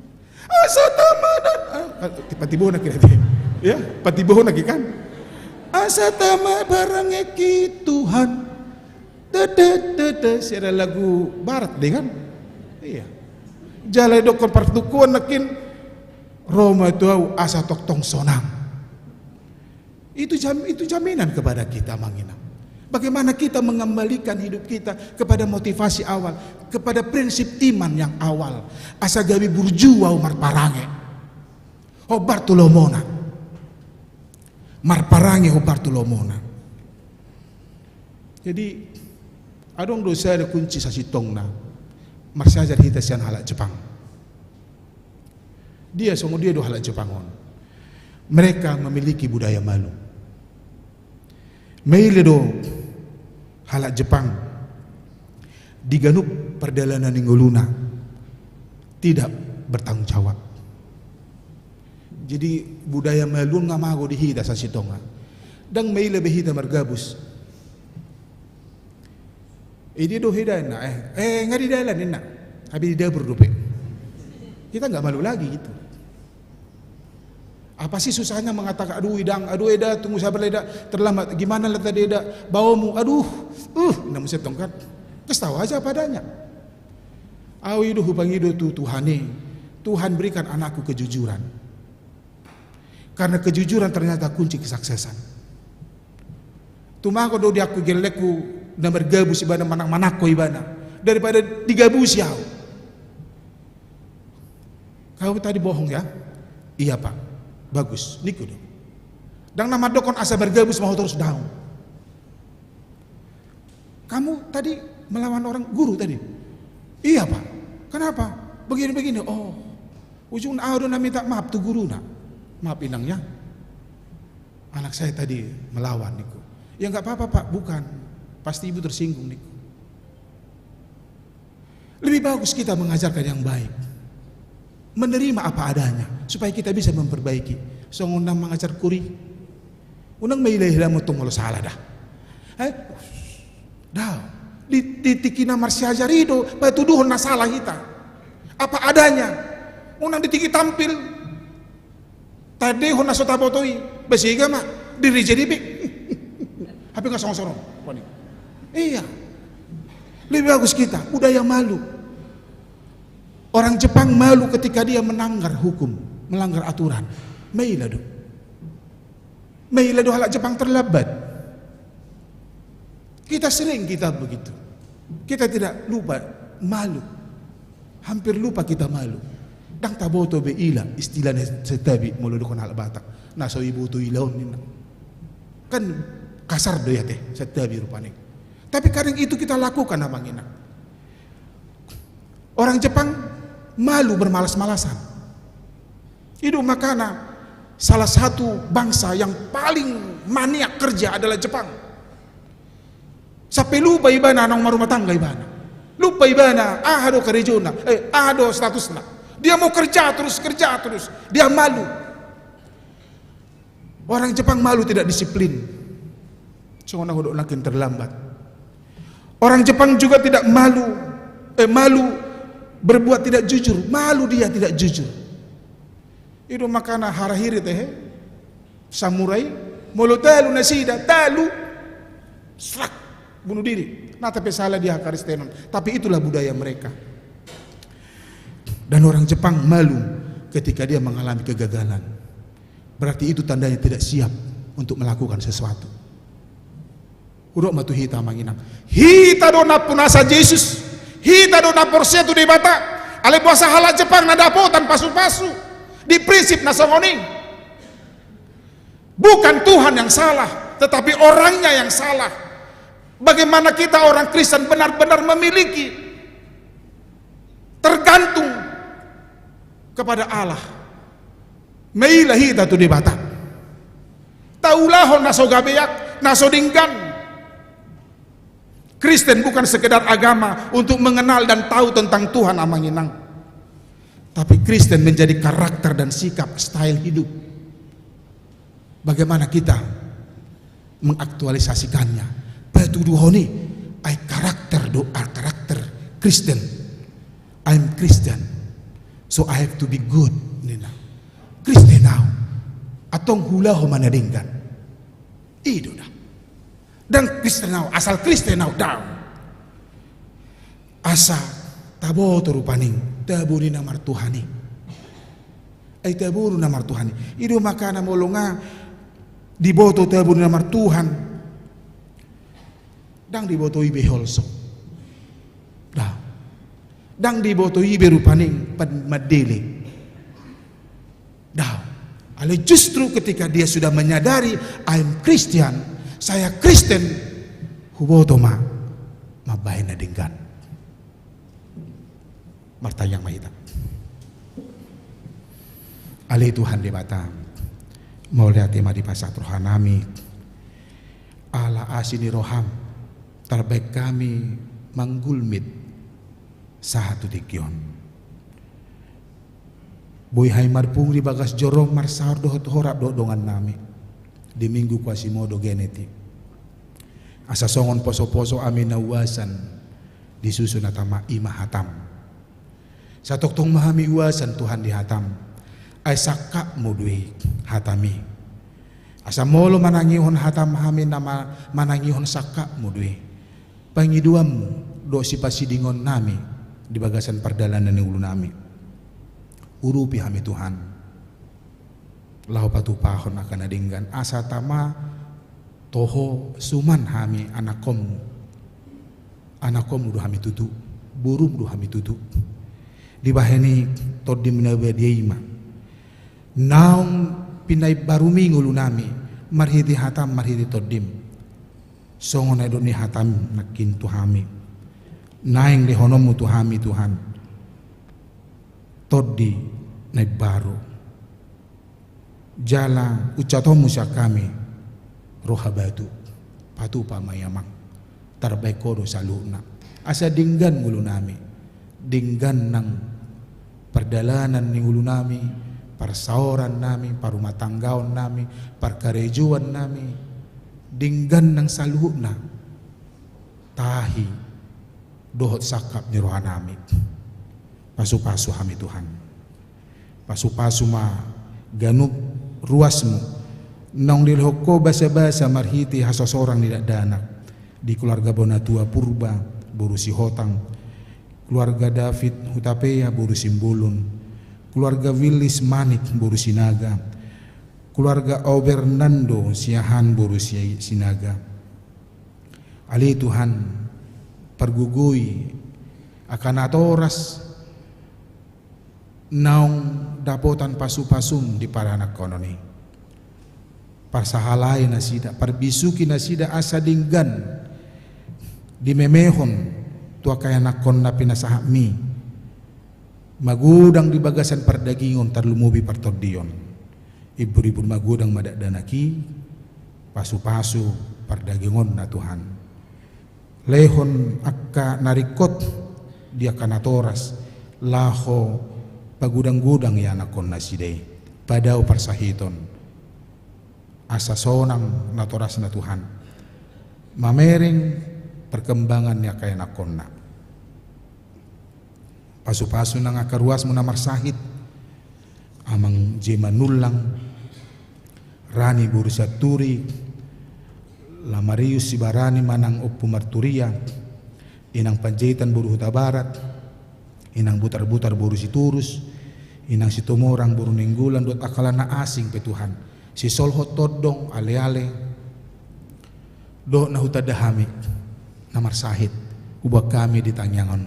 Asa tama dan, ah, ah, tiba-tiba nak, ate. Ya, tiba-tiba nak, kan? Asa tama barang eki Tuhan. Dede, dede, sian lagu barat dei, kan? Iya. Jala didokkon partungkoan nangkin, ro ma tu au asa tongtong sonang. Itu jam, itu jaminan kepada kita, Amang Inang. Bagaimana kita mengembalikan hidup kita kepada motivasi awal, kepada prinsip iman yang awal. Asa gabe burju ahu marparange hombar tu lomona. Marparange hombar tu lomona. Jadi, adong do sada kunci sasintongna marsiajar hita sian halak Jepang. Dia songon dia do halak Jepang on. Mereka memiliki budaya malu. Maila do halak Jepang di ganup pardalanan ni ngoluna tidak bertanggung jawab. Jadi budaya malu on nga mago di hita sasintongna. Ndang maila be hita margabus. Ida do hita inna, eh, eh, nga di dalan inna. Habis di dapur dope. Kita nggak malu lagi gitu. Apa sih susahnya mengatakan, "Aduh, Idang, aduh, Eda, tunggu sabar, Eda, terlambat. Gimana lah tadi, Eda, baomu? Aduh, uh, inna muse tongkat." Kasih tahu aja apa adanya. Au i do hupangido tu Tuhan i. Tuhan, berikan anakku kejujuran. Karena kejujuran ternyata kunci kesuksesan. Tumagon do di aku gellengku na margabus ibana, manang manangko ibana, daripada digabusi au. Kau tadi bohong ya? Iya, Pak. Bagus, ningku do. Ndang na mandokkon asa margabus ma ho torus, daong. Kamu tadi melawan orang guru tadi? Iya, Pak. Kenapa? Begini-begini. Oh, ujungna au do na minta maaf tu guruna. "Maaf, Inang, ya. Anak saya tadi melawan," ningku. "Ya, nggak apa-apa, Pak. Bukan. Pasti Ibu tersinggung," ningku. Lebih bagus kita mengajarkan yang baik, menerima apa adanya, supaya kita bisa memperbaiki. Songon na mangajar kuri, unang maila-ila motong molo sala da. Eh? Da. Di, di tingki na marsiajar i do patuduhon na sala hita. Apa adanya. Unang di tingki tampil. Tandehon na so taboto i, basiga ma, diri jadi be. Hape nga songon-songon. Iya. Lebih bagus kita, budaya malu. Orang Jepang malu ketika dia melanggar hukum, melanggar aturan. Maila do. Maila do halak Jepang terlambat. Kita sering kita begitu. Kita tidak lupa malu. Hampir lupa kita malu. Ndang taboto be ila, istilahna santabi molo didok halak Batak. Na so iboto ila on ninna. Kan kasar do i ate, santabi rupani. Tapi kadang itu kita lakukan, Amang Inang. Orang Jepang malu bermalas-malasan. I do makana salah satu bangsa yang paling maniak kerja adalah Jepang. Sampe lupa ibana naung marumah tangga ibana. Lupa ibana aha do karejona, eh, aha do statusna. Dia mau kerja terus, kerja terus. Dia malu. Orang Jepang malu tidak disiplin. Songon na hudok nangkin terlambat. Orang Jepang juga tidak malu, eh, malu berbuat tidak jujur. Malu dia tidak jujur. I do makana harahirit, eh, samurai, molo talu nasida, talu, srak, bunuh diri. Nda pe sala di hakristenon. Tapi itulah budaya mereka. Dan orang Jepang malu ketika dia mengalami kegagalan. Berarti itu tandanya tidak siap untuk melakukan sesuatu. Hudok ma tu hita, Amang Inang. Hita do na punasa Jesus. Hita do na porsea tu Debata. Alai boasa halak Jepang na dapotan pasu-pasu di prinsip na songon i. Bukan Tuhan yang salah, tetapi orangnya yang salah. Bagaimana kita orang Kristen benar-benar memiliki, tergantung kepada Allah. Maila hita tu Debata. Taulahon na so gabeak, na so denggan. Kristen bukan sekedar agama untuk mengenal dan tahu tentang Tuhan, Amang Inang. Tapi Kristen menjadi karakter dan sikap, style hidup. Bagaimana kita mengaktualisasikannya? Patuduhon i, ai karakter do, ah, karakter Kristen. "I'm Christian, so I have to be good," ninna. Kristen au, antong huulahon ma na denggan. I do da. Ndang Kristen au, asal Kristen au, daong. Asa taboto rupani tabo ni na martuhan i. Ai tabo do na martuhan i. I do makana molo nga Diboto tabu ni na martuhan. Ndang diboto i be holso. Daong. Ndang diboto i be rupani pamandele. Daong. Alai justru ketika dia sudah menyadari, "I'm Christian, saya Kristen," huboto ma mambahen na denggan. Martangiang ma hita. Ale Tuhan Debata, mauliate ma dipasahat rohanami. Ala asi ni roham, tarbaen hami manggulmit sahat tu tingki on. Boi hami marpungu di bagas jorom, marsaor dohot horap dohot dongannami. Di Minggu Quasimodo Geneti. Asa songon poso-poso hami na uasan di susu na tama, i ma hatam. Satongtong ma hami uasan Tuhan di hatam. Ai sangkapmu do i hatami. Asa molo manangihon hatam hami na ma-, manangihon sangkapmu do i. Pangidoanmu dohot sipasidingonnami di bagasan pardalanan ni ngolunami. Urupi hami Tuhan. Laho patupahon angka na denggan, asa tama toho suman hami anakkonmu. Anakkonmu do hami tutu, borum do hami tutu. Dibahen i Tondim na badia i ma naung pinaimbarumi ngolunami, marhite hatam, marhite Tondim. Songon na nidok ni hatam nangkin tu hami. Naeng lehononmu tu hami Tuhan Tondi na imbaru. Jala uncatonmu sian hami roha batu. Patupa ma i Amang. Tarbaen Ho do saluhutna. Asa denggan ngolunami. Denggan nang pardalanan ni ngolunami, parsaorannami, parumatanggaonnami, parkarejoannami. Denggan nang saluhutna. Tahi dohot sangkap ni rohanami. Pasu-pasu hami Tuhan. Pasu-pasu ma ganup ruasmu. Naung dilehon Ho basa-basa marhite hasosorang ni dakdanak. Di keluarga Bonatua Purba, boru Sihotang. Keluarga David Hutapea, boru Simbolon. Keluarga Willis Manik, boru Sinaga. Keluarga Ao Bernando Siahaan, boru Si-, Sinaga. Ale Tuhan, pargogoi angka natoras naung dapotan pasu-pasum di paranakhonon i. Parsahalai nasida, parbisuki nasida asa denggan dimemehon tu angka ianakhon na pinasahatmi. Magodang di bagasan pardagingon tarlumobi partondion. Imbur-imbur magodang ma dakdanak i, pasu-pasu pardagingonna Tuhan. Lehon angka na ringkot di angka natoras, laho pagodang-godang ianakhon nasida i. Padao parsahiton. Asa sonang natorasna Tuhan. Mamereng parkembangan ni angka ianakhonna. Pasu-pasu nang angka ruasmu na marsahit, Amang Jema Nullang, Rani boru Sianturi, Lamarius Sibarani manang Ompu Marturia, Inang Panjaitan boru Hutabarat, Inang Butar-butar boru Sitorus, Inang Situmorang boru Nainggolan, dohot angka na asing pe Tuhan, Sisolhot Tondong, Ale-ale, dohot na hutanda hami na marsahit, huboan hami di tangiang on.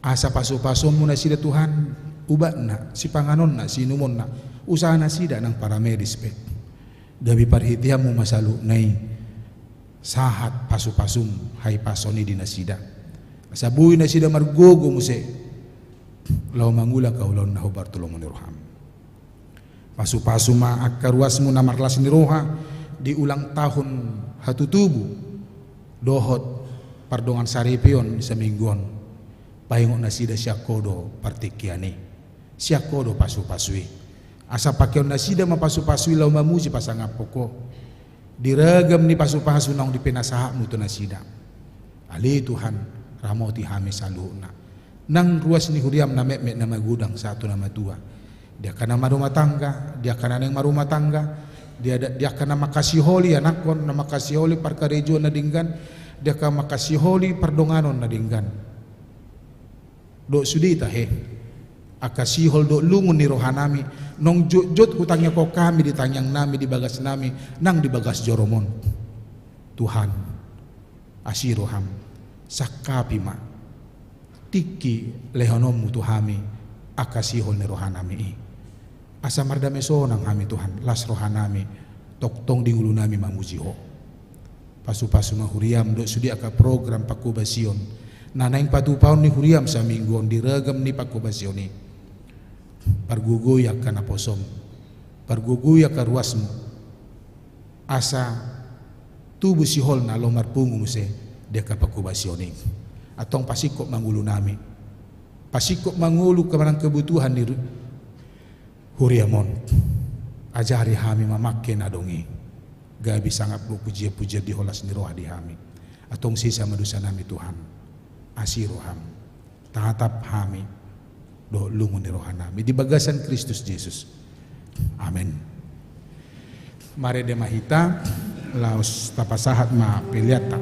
Asa pasu-pasummu nasida Tuhan, ubatna, sipanganonna, siinumonna, usaha nasida nang paramedis pe. Gabe parhiteanmu ma saluhutna i, sahat pasu-pasum hahipason i di nasida. Asa boi nasida margogo muse laho mangula haulaon na hombar tu lomo ni roham. Pasu-pasu ma angka ruasmu na marlas ni roha di ulang tahun hatutubu dohot pardongan saripeon saminggu on. Paingot nasida sian Ho do partingkian i. Sian Ho do pasu-pasu i. Asa pakeon nasida ma pasu-pasu i laho mamuji pasangaphon Ho. Di ragam ni pasu-pasu naung dipinasahatmu tu nasida. Ale Tuhan, ramoti hami saluhutna. Nang ruas ni huriam na metmet na magodang sahat tu na matua. Di angka na marumah tangga, di angka na naeng marumah tangga, di ada-, di angka na mangkasiholi anakhon, na mangkasiholi parkarejoan na denggan, di angka mangkasiholi pardonganon na denggan. Dohot sude tahe, angka sihol dohot lungun ni rohanami, Naung jotjot hutangiangkon hami di tangiang nami, di bagas nami, nang di bagas joro-Mu on. Tuhan, asi roham, sangkapi ma tingki lehononmu tu hami angka sihol ni rohanami i. Asa mardame sonang hami Tuhan, las rohanami, tongtong di ngolunami mamuji Ho. Pasupasu ma huriam dohot sude angka program pangkobasion na naeng patupaon ni huriam saminggu on di ragam ni pangkobasion i. Pargogoi angka naposom, pargogoi angka ruasmu, asa tubu sihol na laho marpungu muse di angka pangkobasion i. Antong pasingkop ma ngolunami, pasingkop ma ngolu manang kebutuhan ni ru-, huriam on. Ajari hami mamangke na adong i gabe sangap dohot pujian-pujian di holas ni roha di hami. Antong sesa ma dosanami Tuhan, asi roham, tatap hami dohot lungun ni rohanami di bagasan Kristus Jesus. Amen. Marende ma hita, laos tapasahat ma peleanta.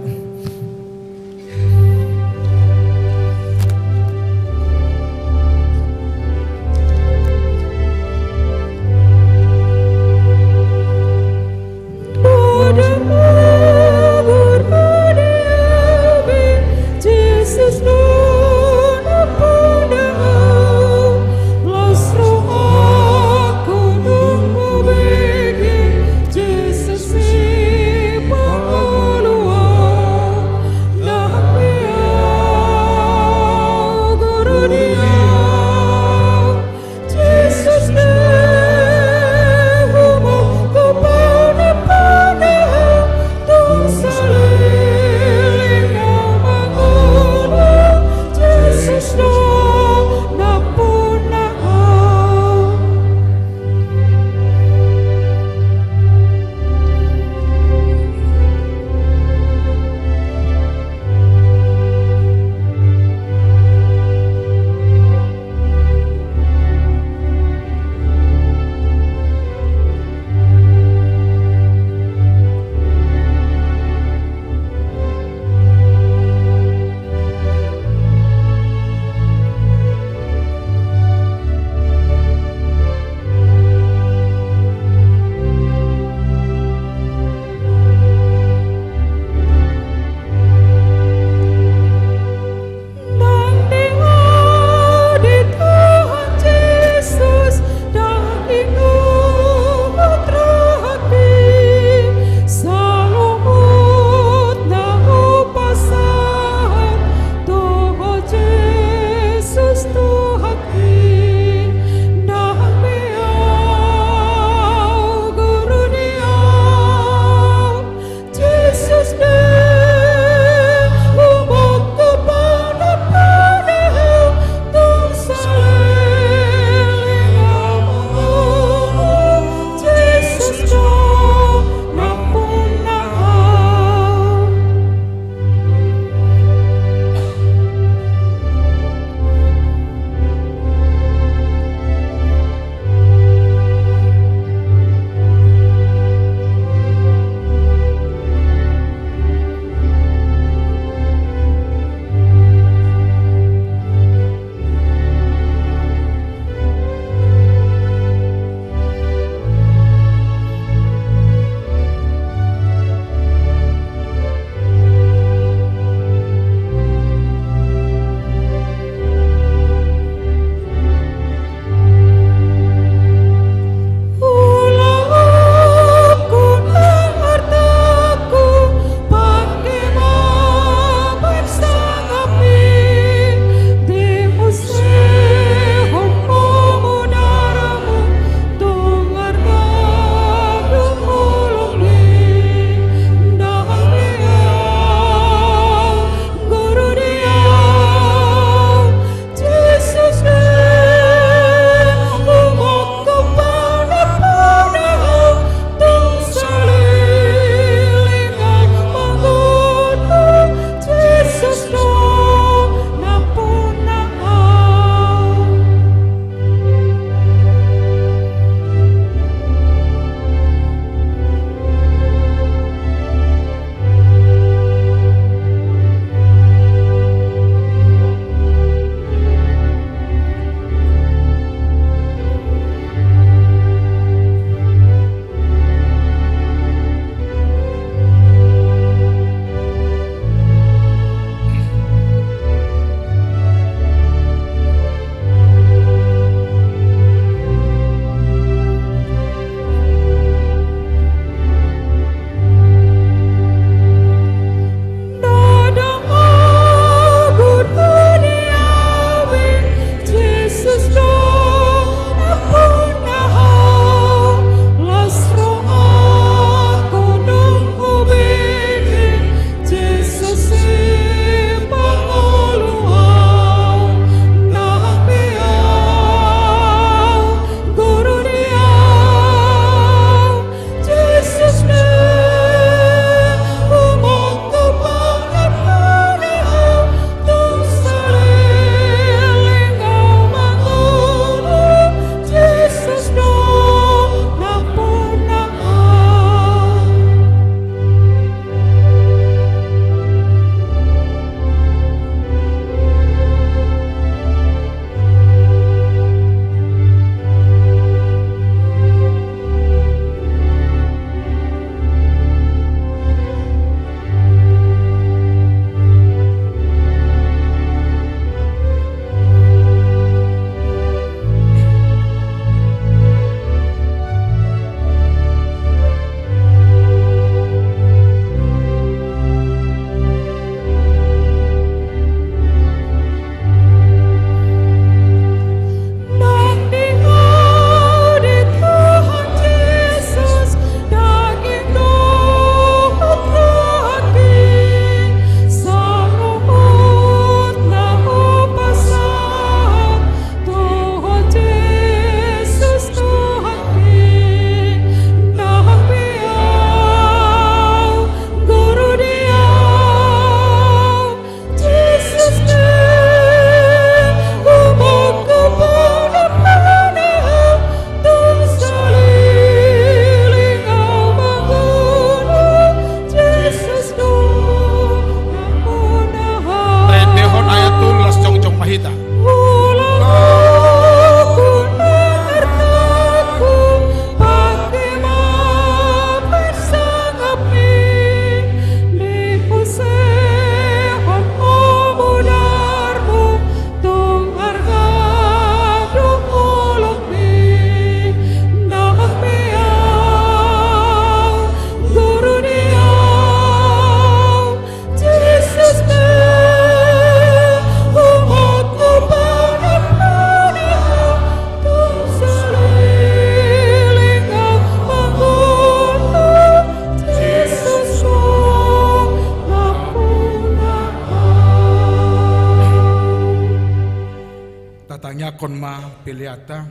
On ma peleanta.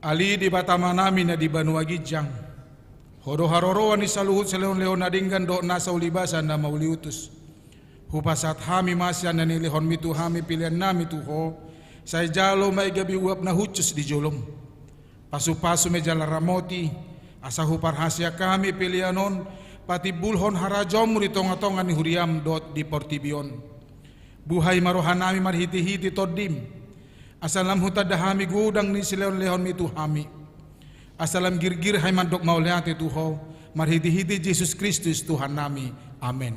Ale Debata Amanami na di banua ginjang, Ho do haroroan ni saluhut silehonlehon na denggan dohot nasa ulibasa na mauliutus. Hupasahat hami ma sian na nilehonmi tu hami peleannami tu Ho, sai jalo ma i gabe uap na hushus di jolom. Pasupasu ma i jala ramoti, asa huparhaseang hami pelean on patimbulhon harajaonmu di tongatonga ni huriam dohot di portibi on. Buhai ma rohanami marhitehite Tondim, asa lam hutanda hami godang ni silehonlehonmi tu hami. Asa lam girgir hami mandok mauliate tu Ho, marhitehite Jesus Kristus Tuhannami. Amen.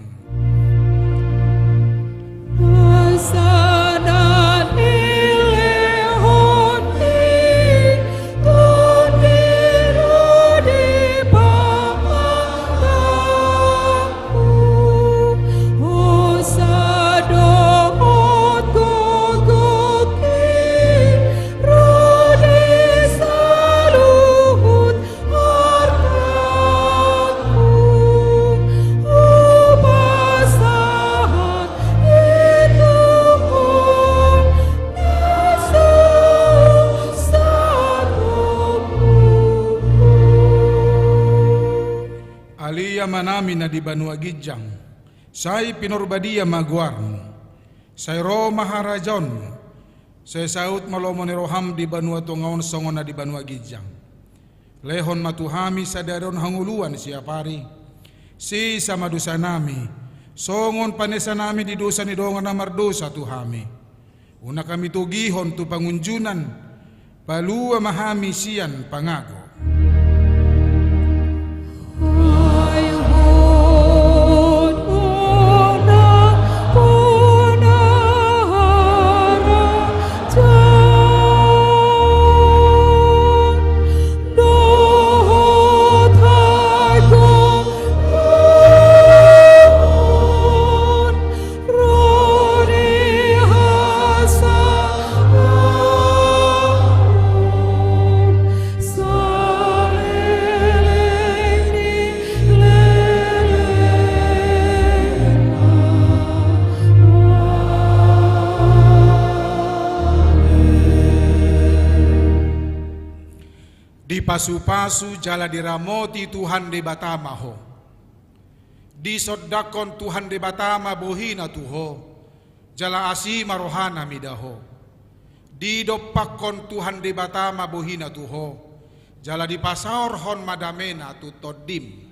Ale Amanami na di banua ginjang, sai pinarbadia ma goarmu. Sai ro ma harajaonmu. Sai saut ma lomo ni roham di banua tonga on songon na di banua ginjang. Lehon ma tu hami sadari on hangoluan siapari. Sesa ma dosanami, songon panesanami di dosa ni dongan na mardosa tu hami. Unang hami togihon tu pangunjunan, palua ma hami sian pangago. Dipasupasu jala diramoti Tuhan Debata ma ho. Disondangkon Tuhan Debata ma bohina tu ho, jala asi ma rohana mida ho. Didompakkon Tuhan Debata ma bohina tu ho, jala dipasaorhon ma damena tu tondim.